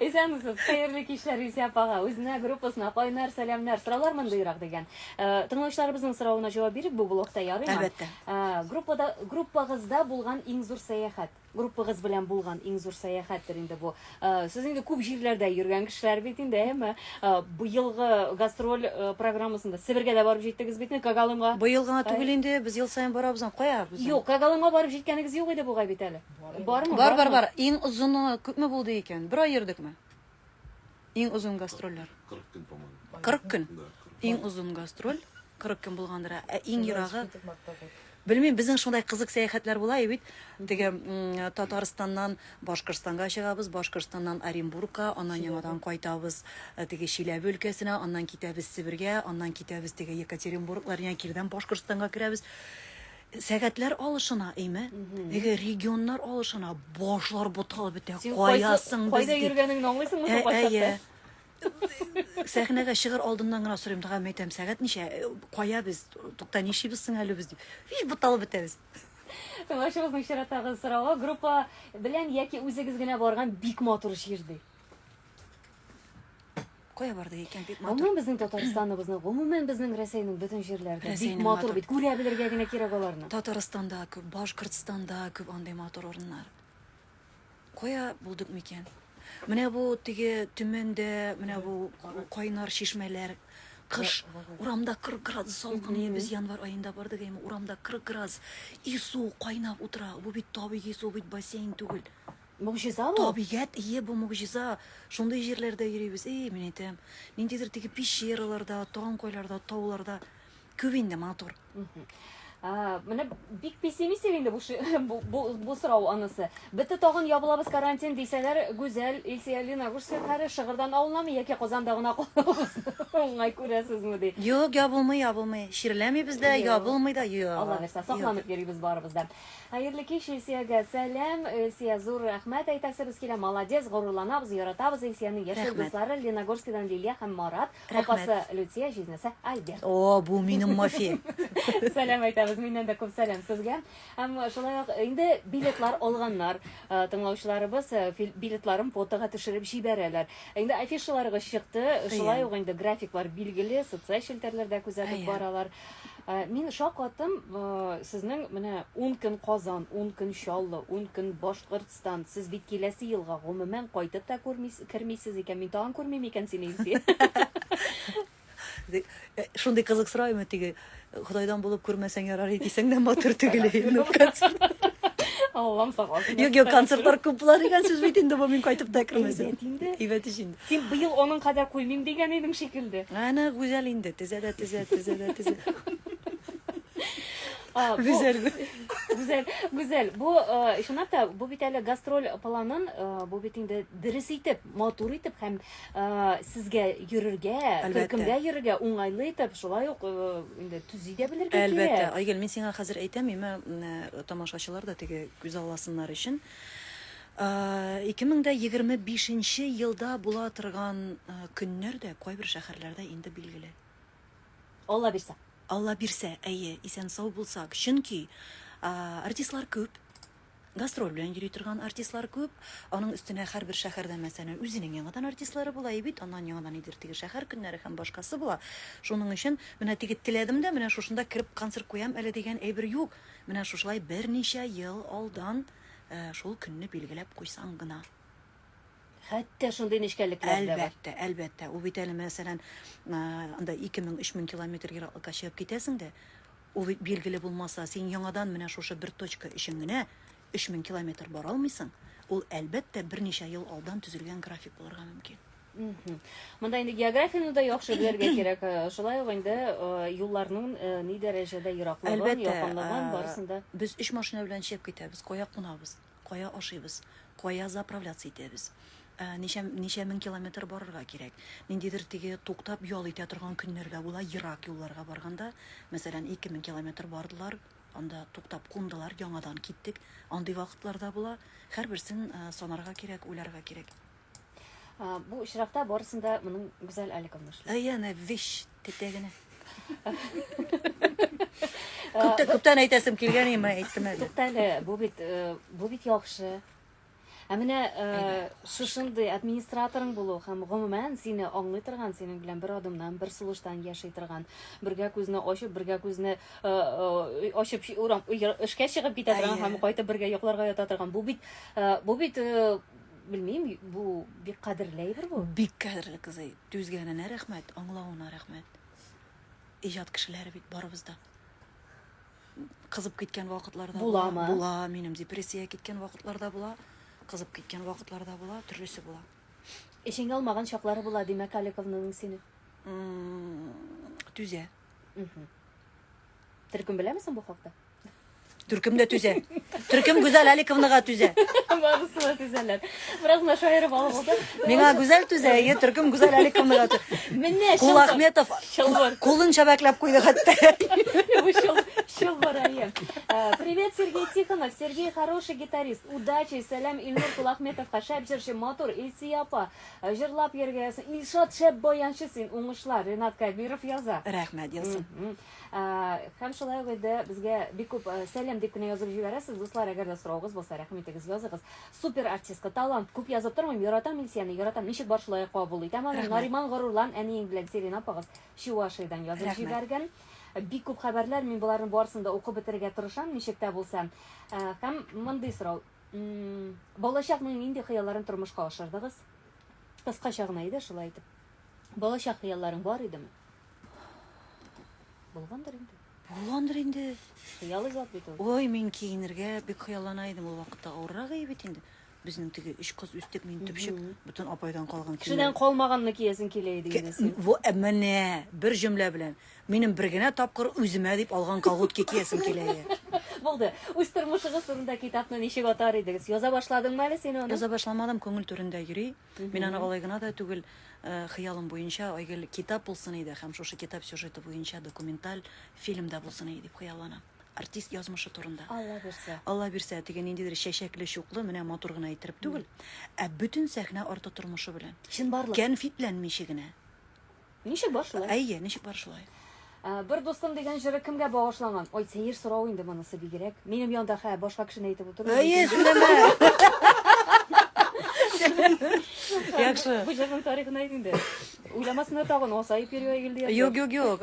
Исәнмесез, хәерле кичләр Илсия апага, үзенә, группасына кайнар сәламнәр. Сораулар мондыйрак дигән. Э, тыңлаучыларыбызның соравына җавап бирик бу блокта ярыймы? Әлбәттә. Э, группада группагызда булган иң зур сәяхәт. Группагыз белән булган иң зур сәяхәттер инде бу. Э, сез инде күп җирләрдә йөргән кешеләр бит инде, әйеме? Э, быелгы гастроль э, программасында Себергә дә барып җиттегез бит инде, Когалымга. Быел гына түгел инде, без ел саен барабыз. Кая? Юк, Когалымга барып җиткәнегез юк иде бугай бит әле. Бармы? Бар, бар, бар. Иң озыны күпме булды икән? Бер ай йөрдекме? Иң озын гастрольләр. 40 көн, по-моему. 40 көн. Да, 40. Иң озын гастроль 40 көн булгандыр. Ә иң ерагы Белмим, безнең шундай кызык сәяхәтләр була бит. Теге Татарстаннан Башкортстанга чыгабыз, Башкортстаннан Оренбургка, аннан яңадан кайтабыз э, теге Чиләбе өлкәсенә, аннан китәбез Себергә, аннан китәбез теге Екатеринбурглар, яңа кирдән Башкортстанга керәбез. Сәгатьләр алышына, әйме? Теге регионнар алышына, башлар буталып бетә. Каясың без? Кайда йөргәнеңне аңлыйсыңмы соң Ә, кайчакта? Әйе. Сәхнәгә чыгыр алдыннан гына сорыйм, тагын әйтәм, сәгать ничә? Кая без? Тукта, нишлибез соң әле без дип. Һич буталып бетәбез. Тыңлаучыбызның чираттагы соравы группа белән яки үзегез генә барган бик матур җир ди. Кая бардык икән бик матур? Гомумән безнең Татарстаныбызның, гомумән безнең Рәсәйнең бөтен җирләре дә бик Рәсәйнең матур матур. бит. Күрә белергә генә кирәк аларны. Татарстанда күп, Башкортстанда күп андый матур урыннар. Кая булдык микән? Менә бу теге Төмәндә, менә бу кайнар чишмәләр. Кыш урамда 40 градус салкын. Е, без январь аенда бардык, әйме, урамда 40 градус. И су кайнап утыра. Бу бит табигый су, бит бассейн түгел. Могҗиза бу. Табигать, ие, бу могҗиза. Шундый җирләрдә йөрибез. Эй, мин әйтәм, ниндидер теге пещераларда, тагын кайларда, тауларда. Күп инде матур. Менә бик пессимистик инде бу, бу, бу, бу сорау анысы. Бетте тагын ябылабыз карантин дисәләр, Гүзәл, Илсия Ленагуш шәһәре Шыгырдан авылынамы яки Казанда гына калабыз? Уңай күрәсезме ди. Юк, ябылмый, ябылмый. Чирләмибез дә, ябылмый да, юк. Алла бирсә, сакланып йөрибез барыбыз да. Хәерле кич, Илсиягә сәлам. Илсия, зур рәхмәт әйтәсебез килә. Молодец, горурланабыз, яратабыз Илсияне. Яшел дуслары Ленагорскидан Лилия һәм Марат. Рәхмәт. Апасы Люция, җизнәсе Альберт. О, бу минем мафия. Сәлам әйтәбез, миннән дә күп сәлам сезгә. Һәм шулай ук инде билетлар алганнар. Э, тыңлаучыларыбыз э, билетларын фотога төшереп җибәрәләр. Инде афишаларыгыз чыкты, шулай ук инде графиклар билгеле, социаль челтәрләрдә күзәтеп баралар. Э, мин шаккаттым, сезнең менә 10 көн Казан, 10 көн Чаллы, 10 көн Башкортстан. Сез бит киләсе елга гомумән кайтып та кермисез икән. Мин тагын күрмим икән сине, Илсөя. Э, шундый кызык сораймы теге Ходайдан булып күрмәсәң ярар дисәң дә матур түгел инде концерт. Аллам сакласын. Юк, юк, концертлар күп була дигән сүз бит инде бу, мин кайтып та кермәсәм. Әйбәт инде. Әйбәт ич инде. Син быел аның кадәр куймыйм дигән идең шикелле. Әнә Гүзәл инде, тезә дә тезә, тезә дә тезә. Гүзәл. Гүзәл, Гүзәл, бу э, чынлап та бу бит әле гастроль планын, э, бу бит инде дөрес итеп, матур итеп һәм э, сезгә йөрергә, төркемгә йөрергә уңайлы итеп, шулай ук инде төзи дә белергә кирәк. Әлбәттә. Айгөл, мин сиңа хәзер әйтәм, имә тамашачылар да теге күз алласыннар өчен. 2025 елда була торган көннәр дә кайбер шәһәрләрдә инде билгеле. Алла бирсә. Алла бирсә, әйе, исән-сау булсак. Чөнки артистлар күп, гастроль белән йөри торган артистлар күп. Аның өстенә һәрбер шәһәрдә, мәсәлән, үзенең яңадан артистлары була и бит, аннан яңадан нидер теге шәһәр көннәре һәм башкасы була. Шуның өчен менә теге теләдем дә, менә шушында кереп концерт куям әле дигән әйбер юк. Менә шушылай берничә ел алдан шул көнне билгеләп куйсаң гына. Хәтта шундый нечкәлекләр дә бар. Әлбәттә, әлбәттә. Ул бит әле, мәсәлән, анда 2000-3000 километр ераклыкка чыгып китәсең дә, ул бит билгеле булмаса, син яңадан менә шушы бер точка өчен генә 3000 километр бара алмыйсың. Ул, әлбәттә, берничә ел алдан төзелгән график булырга мөмкин. Монда инде географияне дә яхшы белергә кирәк. Шулай ук инде юлларның ни дәрәҗәдә ераклыгын, якынлыгын, барысын да. Без өч машина белән чыгып китәбез. Кая кунабыз? Кая ашыйбыз, кая заправляться итәбез, ничә, ничә мең километр барырга кирәк. Ниндидер теге туктап ял итә торган көннәр дә була, ерак юлларга барганда, мәсәлән, 2000 километр бардылар, анда туктап кундылар, яңадан киттек. Андый вакытлар да була. Һәрберсен санарга кирәк, уйларга кирәк. Бу очракта барысын да моның Гүзәл Аликовна эшли. Әйе, әнә вещь тетә генә. Күптән, күптән әйтәсем килгән иде, әйттем әле. Туктале, бу бит, э, бу бит яхшы. Ә менә э, шушындый администраторың булу һәм гомумән сине аңлый торган, синең белән бер адымнан, бер сулыштан яши торган, бергә күзне ачып, бергә күзне э, э, ачып урам эшкә чыгып китә торган һәм кайтып бергә йокларга ята торган. Бу бит бу бит белмим, бу бик кадерле әйбер бу. Бик кадерле кызый. Түзгәненә рәхмәт, аңлавына рәхмәт. Иҗат кешеләре бит барыбыз да. Кызып киткән вакытларда буламы? Була, минем депрессия киткән вакытларда була, кызып киткән вакытларда була, төрлесе була. Эчеңә алмаган чаклары була, димәк, Аликовның сине. Түзә. Төркем беләмесең бу хакта? Төркем дә түзә. Төркем Гүзәл Аликовнага түзә. Барысы да түзәләр. Бераз гына шаярып алып алды. Миңа Гүзәл түзә, әйе, төркем Гүзәл Аликовнага түзә. Менә Кулахметов кулын чәбәкләп куйды хәтта. Бу чыл, чылбыр, әйе. Э, привет, Сергей Тихонов. Сергей хороший гитарист. Удачи, сәлам Илнур Кулахметовка. Шәп җырчы, матур, Илсия апа. Э, җырлап йөргә язсын. Илшат шәп баянчы син, уңышлар. Ренат Кәбиров яза. Рәхмәт, язсын. Һәм шулай ук инде безгә бик күп сәлам дип кенә язып җибәрәсез. Дуслар, әгәр дә соравыгыз булса, рәхим итегез, языгыз. Супер артистка, талант, күп язып тормыйм, яратам Илсияне, яратам. Ничек бар шулай кабул итәм аны. Нариман горурлан, әниең белән Сирин апагыз Чувашиядән язып җибәргән. Бик күп хәбәрләр, мин боларның барысын да укып бетерергә тырышам, ничек тә булса. Һәм мондый сорау. Балачакның нинди хыялларын тормышка ашырдыгыз? Кыскача гына иде, шулай итеп. Балачак хыялларың бар идеме? Булгандыр инде. Булгандыр инде. Хыялый зат бит ул. Ой, мин киенергә бик хыяллана идем. Ул вакытта авыррак иде бит инде. Безнең теге өч кыз үстек, мин төпчек. Бөтен апайдан калган Кешедән калмаганны киясең килә иде инде син. Во, ә менә бер җөмлә белән. Минем бер генә тапкыр үземә дип алган колготки киясем килә иде. Булды. Үз тормышыгыз турында китапны ничек атар идегез? Яза башладыңмы әле син аны? Яза башламадым, күңел түрендә йөри. Мин аны алай гына да түгел, хыялым буенча, Айгөл, китап булсын иде һәм шушы китап сюжеты буенча документаль фильм да булсын иде дип хыялланам. Артист язмышы турында. Алла бирсә. Алла бирсә, теге ниндидер чәчәкле, чуклы, менә матур гына иттереп түгел, ә бөтен сәхнә арты тормышы белән. Чынбарлык. Кәнфитләнмичә генә. Ничек бар шулай? Әйе, ничек бар шулай. Ә, Бер дустым дигән җыры кемгә багышланган? Ой, сәер сорау инде монысы бигрәк. Минем янда хә, башка кешене әйтеп утырмый. Әйе, сөйләмә. Яхшы. Бу җырның тарихын әйт инде. Уйламасына тагын асаеп йөри Айгөл диярсең. Юк, юк, юк.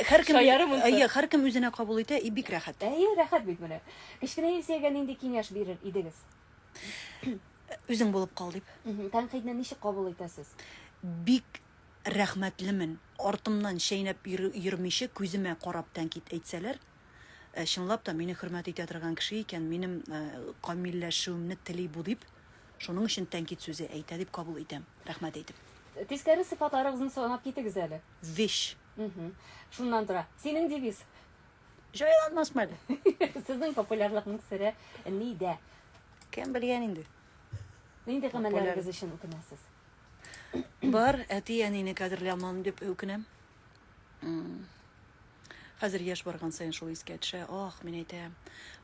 Һәркем Шаяру монысы. Әйе, һәркем үзенә кабул итә и бик рәхәт. Әйе, рәхәт бит менә. Кечкенә Илсиягә нинди киңәш бирер идегез? Үзең булып кал дип. Тәнкыйтьне ничек кабул итәсез? Бик рәхмәтлемен. Артымнан чәйнәп йөрмичә, күземә карап тәнкыйть әйтсәләр, чынлап та мине хөрмәт итә торган кеше икән, минем камилләшүемне тели бу дип, шуның өчен тәнкыйть сүзе әйтә дип кабул итәм, рәхмәт әйтеп. Тискәре сыйфатларыгызны санап китегез әле. Вещь. Шуннан тора. Синең девиз. Җайланмасмы әле? Сезнең популярлыкның сере нидә? Кем белгән инде. Нинди гамәлләрегез өчен үкенәсез? Бар, әти-әнине кадерли алмадым дип үкенәм. Хәзер яшь барган саен шул искә төшә. Ах, мин әйтәм,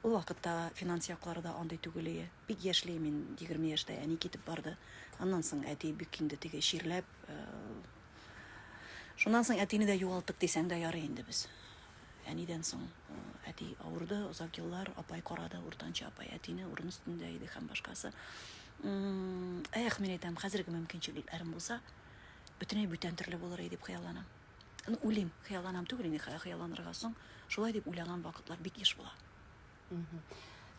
ул вакытта финанс яклары да андый түгел иде. Бик яшьли мин, 20 яшьтә әни китеп барды. Аннан соң әти бик инде теге чирләп, шуннан соң әтине дә югалттык дисәң дә ярый инде без. Әнидән соң әти авырды, озак еллар апай карады, уртанчы апай әтине урын өстендә иде һәм башкасы. Эх, мин әйтәм, хәзерге мөмкинчелекләрем булса, бөтенләй бүтән төрле булыр иде дип хыялланам. Ну, уйлыйм, хыялланам түгел инде, хыялланырга соң, шулай дип уйлаган вакытлар бик еш була.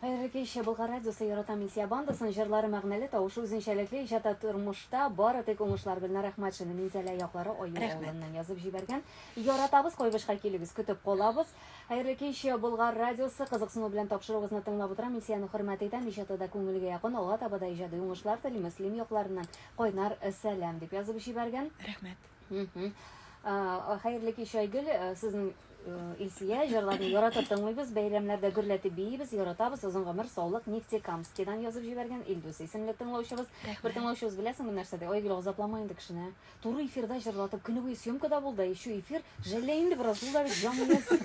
Хәерле кич, Болгар радиосы яратам Илсия бандасын, җырлары мәгънәле, тавышы үзенчәлекле, иҗатта тормышта бары тик уңышлар. Гөлнар Әхмәтшина Минзәлә яклары Аю авылыннан язып җибәргән. Яратабыз, Кайбычка килегез, көтеп калабыз. Хәерле кич, Болгар радиосы, кызыксыну белән тапшыруыгызны тыңлап утырам, Илсияне хөрмәт итәм, иҗаты да күңелгә якын, алга таба да иҗади уңышлар телим, Мөслим якларыннан кайнар сәлам, дип язып җибәргән. Рәхмәт. Хәерле кич, Айгөл, сезнең Илсия җырларын яратып тыңлыйбыз, бәйрәмнәрдә гөрләтеп биибез, яратабыз, озын гомер, саулык, Нефтекамскидан язып җибәргән Илдус исемле тыңлаучыбыз. Бер тыңлаучыбыз беләсеңме нәрсә ди? Айгөл, азаплама инде кешене. Туры эфирда җырлатып, көне буе съемкада булды, еще эфир. Жәллә инде бераз, ул да бит җан иясе.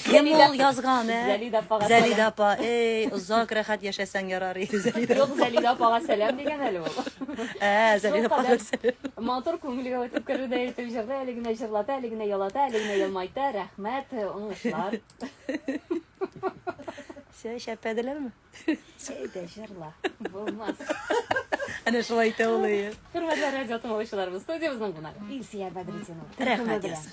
Кем ул язган, ә? Зәлидә апага сәлам. Зәлидә апа, эй, озак рәхәт яшәсәң ярар иде, Зәлидә. Юк, Зәлидә апага сәлам дигән әле ул. Ә, Зәлидә апага сәлам. Матур күңелгә үтеп керердәй итеп җырлый, әле генә җырлата, әле генә ялата, әле генә елмайта. Рәхмәт, уңышлар. Все, шәпәделәрме? Әйдә, җырла. Булмас. Әнә шулай әйтә ул, әйе. Хөрмәтле радио тыңлаучыларыбыз, студиябезнең кунагы Илсөяр Бәдретдинова. Рәхмәт, Ясин.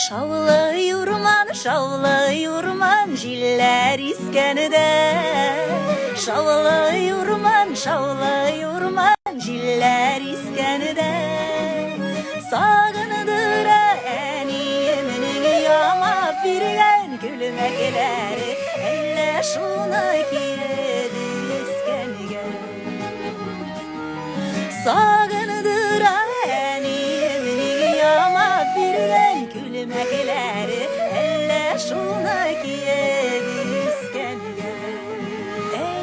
Шаулый урман, шаулый урман, җилләр искәндә. Шаулый урман, шаулый урман, җилләр искәндә. Сагындыра әниемнең ямап биргән күлмәкләре, әллә шуны киеп үскәнгә. Сагындыра әниемнең ямап биргән күлмәкләре, әллә шуны киеп үскәнгә. Әй!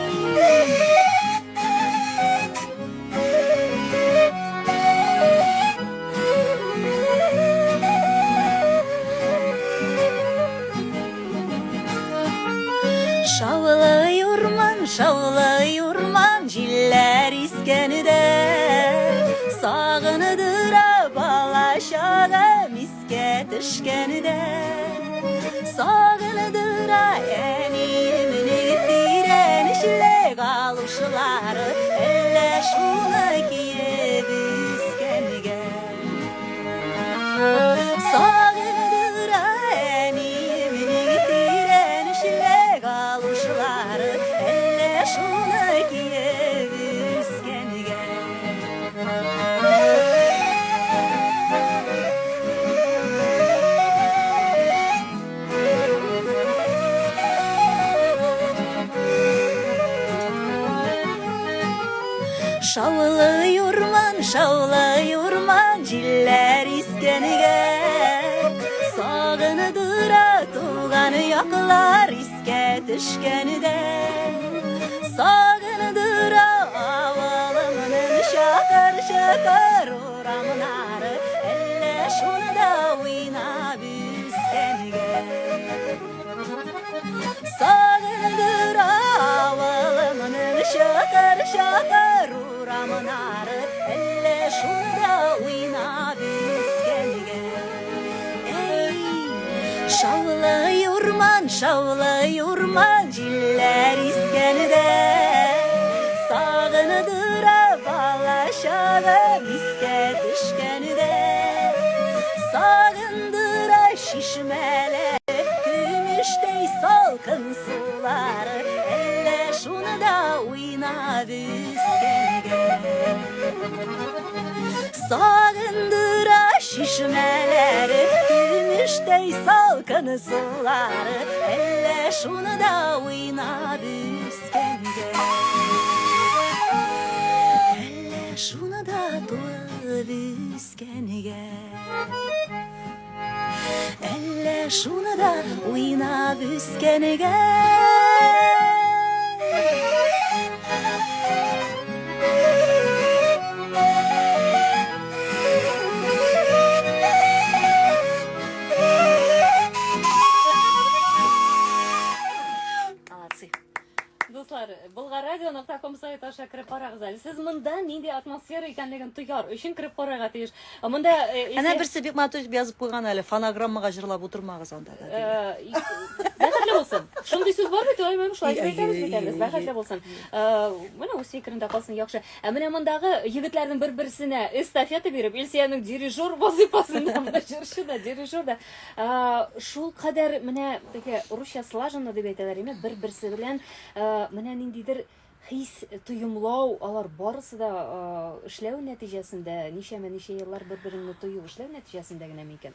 Шаулый урман, шаулый урман, җилләр искәндә. Сагындыра бала чагым искә төшкәндә. Сагындыра әниемнең тирән эчле галушлары, әллә шуны киеп үскәнгә. Сагындыра әниемнең тирән эчле галушлары, әллә шуны киеп үскәнгә. Шаулый урман, шаулый урман, җилләр искәнгә. Сагындыра туган яклар искә төшкәндә. Сагындыра авылымның чакыр-чакыр урамнары, әллә шунда уйнап үскәнгә. Сагындыра авылымның чакыр-чакыр урамнары, әллә шунда уйнап үскәнгә. Әй, шаулый урман, шаулый урман, җилләр искәндә. Сагындыра бала чагым искә төшкәндә. Сагындыра чишмәләр, көмештәй салкын сулары, әллә шунда уйнап үскәнгә. Сагындыра чишмәләре, көмештәй салкын сулары, әллә шунда уйнап үскәнгә. Әллә шунда туып үскәнгә. Әллә шунда уйнап үскәнгә. Молодцы. Дуслар, Болгаррадио.ком сайты аша кереп карагыз әле. Сез монда нинди атмосфера икәнлеген тояр өчен кереп карарга тиеш. Монда э, Әнә берсе бик матур итеп язып куйган әле, фонограммага җырлап утырмагыз анда да. Э, бәхетле булсын. Шундый сүз бар бит, ой, шулай дип әйтәбез бит әле, бәхетле булсын. Э, менә үз фикерендә калсын, яхшы. Ә менә мондагы егетләрнең бер-берсенә эстафета биреп, Илсиянең дирижер вазыйфасында, менә җырчы да, дирижер да. Шул кадәр менә теге русча слаженно дип әйтәләр, име, бер-берсе белән менә ниндидер хис тоемлау, алар барысы да эшләү нәтиҗәсендә, ничәмә ничә еллар бер-береңне тоеп эшләү нәтиҗәсендә генә микән?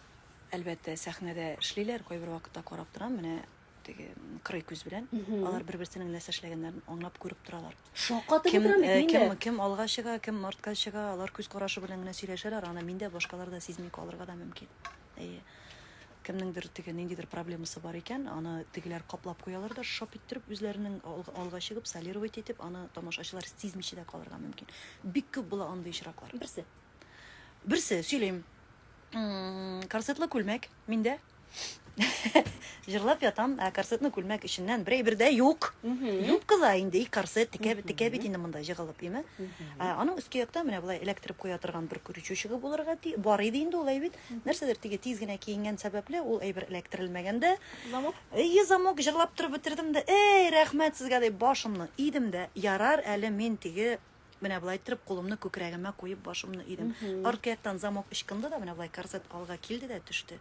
Әлбәттә, сәхнәдә эшлиләр, кайбер вакытта карап торам, менә теге кырый күз белән. Алар бер-берсенең нәрсә эшләгәннәрен аңлап күреп торалар. Шаккатып Кем, утырам бит э, мин кем, дә. кем алга чыга, кем артка чыга, алар күз карашы белән генә сөйләшәләр, аны мин дә, башкалар да сизми калырга да мөмкин. Әйе. Кемнеңдер теге ниндидер проблемасы бар икән, аны тегеләр каплап куялар да, шап иттереп, үзләренең алга чыгып, солировать итеп, аны тамашачылар сизмичә дә калырга мөмкин. Бик күп була андый очраклар. Берсе. Берсе, сөйлим. Корсетлы күлмәк миндә. Җырлап ятам, ә корсетны күлмәк эченнән бер әйбер дә юк. Юбка да инде, и корсет текә, текә бит инде монда җыгылып, име. Ә, аның өске якта менә болай эләктереп куя торган бер крючочегы булырга ти, бар иде инде ул әйбит. Нәрсәдер теге тиз генә киенгән сәбәпле ул әйбер эләктерелмәгән дә. Замок? Әйе, замок җырлап торып бетердем дә, эй, рәхмәт сезгә дип башымны идем дә, ярар әле мин теге менә болай иттереп кулымны күкрәгемә куеп башымны идем. Арткы яктан замок ычкынды да, менә болай корсет алга килде дә төште.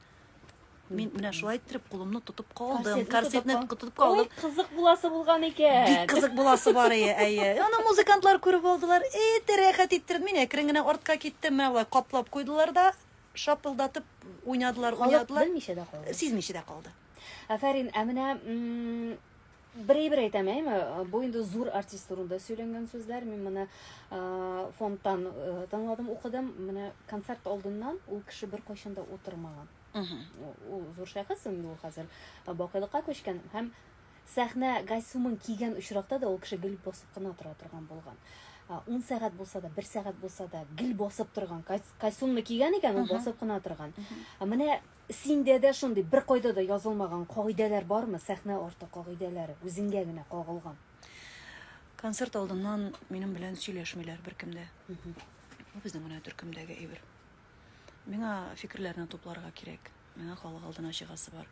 Мин менә шулай иттереп кулымны тотып калдым. Корсетны тотып калдым. Ой, кызык буласы булган икән. Бик кызык буласы бар ие, әйе. Аны музыкантлар күреп алдылар. Эт рәхәт иттерде. Мин әкрен генә артка киттем. Менә болай каплап куйдылар да, шапылдатып уйнадылар, уйнадылар. Белмичә дә калды. Сизмичә дә калды. Афәрин, ә менә бер әйбер әйтәм, әйме? Бу инде зур артист турында сөйләнгән сүзләр. Мин моны фондтан тыңладым, укыдым. Менә концерт алдыннан ул кеше беркайчан да утырмаган. Ул зур шәхес инде, ул хәзер бакыйлыкка күчкән һәм сәхнә костюмын кигән очракта да ул кеше гел басып кына тора торган булган. 10 сәгать булса да, 1 сәгать булса да, гел басып торган. Костюмны кигән икән, ул басып кына торган. Менә синдә дә шундый беркайда да язылмаган кагыйдәләр бармы? Сәхнә арты кагыйдәләре, үзеңгә генә кагылган. Концерт алдыннан минем белән сөйләшмиләр беркем дә. Бу безнең генә төркемдәге әйбер. Миңа фикерләрне тупларга кирәк. Миңа халык алдына чыгасы бар.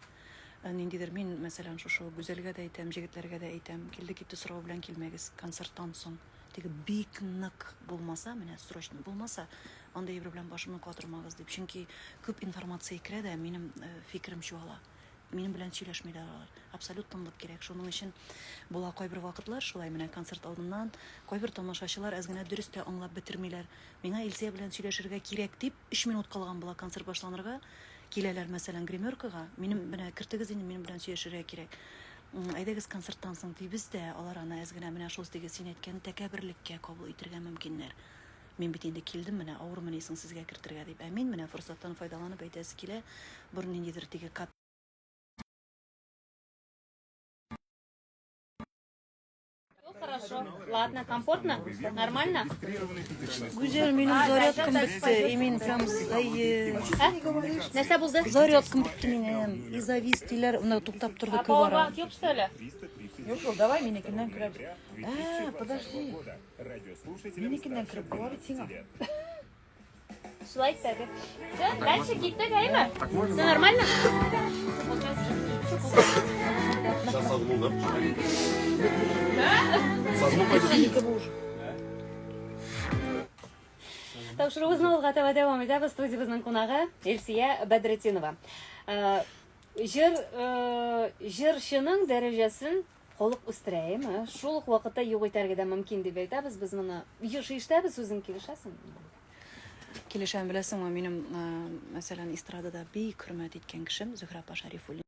Ә ниндидер мин, мәсәлән, шушы Гүзәлгә дә әйтәм, җегетләргә дә әйтәм, килде-китте сорау белән килмәгез концерттан соң. Теге бик нык булмаса, менә срочно булмаса, андый әйбер белән башымны катырмагыз дип. Чөнки күп информация керә дә, минем фикерем чуала. Минем белән сөйләшмиләр алар. Абсолют тынлык кирәк. Шуның өчен була кайбер вакытлар шулай, менә концерт алдыннан кайбер тамашачылар әз генә дөрес тә аңлап бетермиләр. Миңа Илсөя белән сөйләшергә кирәк дип, өч минут калган була концерт башланырга, киләләр, мәсәлән, гримеркага, минем менә кертегез инде, минем белән сөйләшергә кирәк. Әйдәгез концерттан соң дибез дә, алар аны әз генә менә шул теге син әйткән тәкәбберлеккә кабул итергә мөмкиннәр. Мин бит инде килдем, менә авырмыни соң сезгә кертергә дип. Ә мин менә форсаттан файдаланып әйтәсе килә, бер ниндидер теге кап Хорошо. Ладно, комфортно? Нормально? Гүзәл, минем зарядкам бетте. И мин прям әйе. Ә? Нәрсә булды? Зарядкам бетте минем. И завис диләр, менә туктап торды А күп ара. пауэрбанк юк, что ли? Юк шул, давай минекеннән керәбез. Ә, подожди. Минекеннән кереп була бит сиңа. Шулай итәбез. Все, дальше киттек, әйме? Все нормально? Сейчас согну, да? Согну пойду. Тапшыруыбызны алга таба дәвам итәбез. Студиябезнең кунагы Илсия Бәдретдинова. Җыр җырчының дәрәҗәсен халык үстерә, әйеме? Шул ук вакытта юк итәргә дә мөмкин дип әйтәбез. Без моны еш ишетәбез, үзең килешәсеңме? Килешәм, беләсеңме, минем, мәсәлән, эстрадада бик хөрмәт иткән кешем Зөһрә апа Шәрифуллина.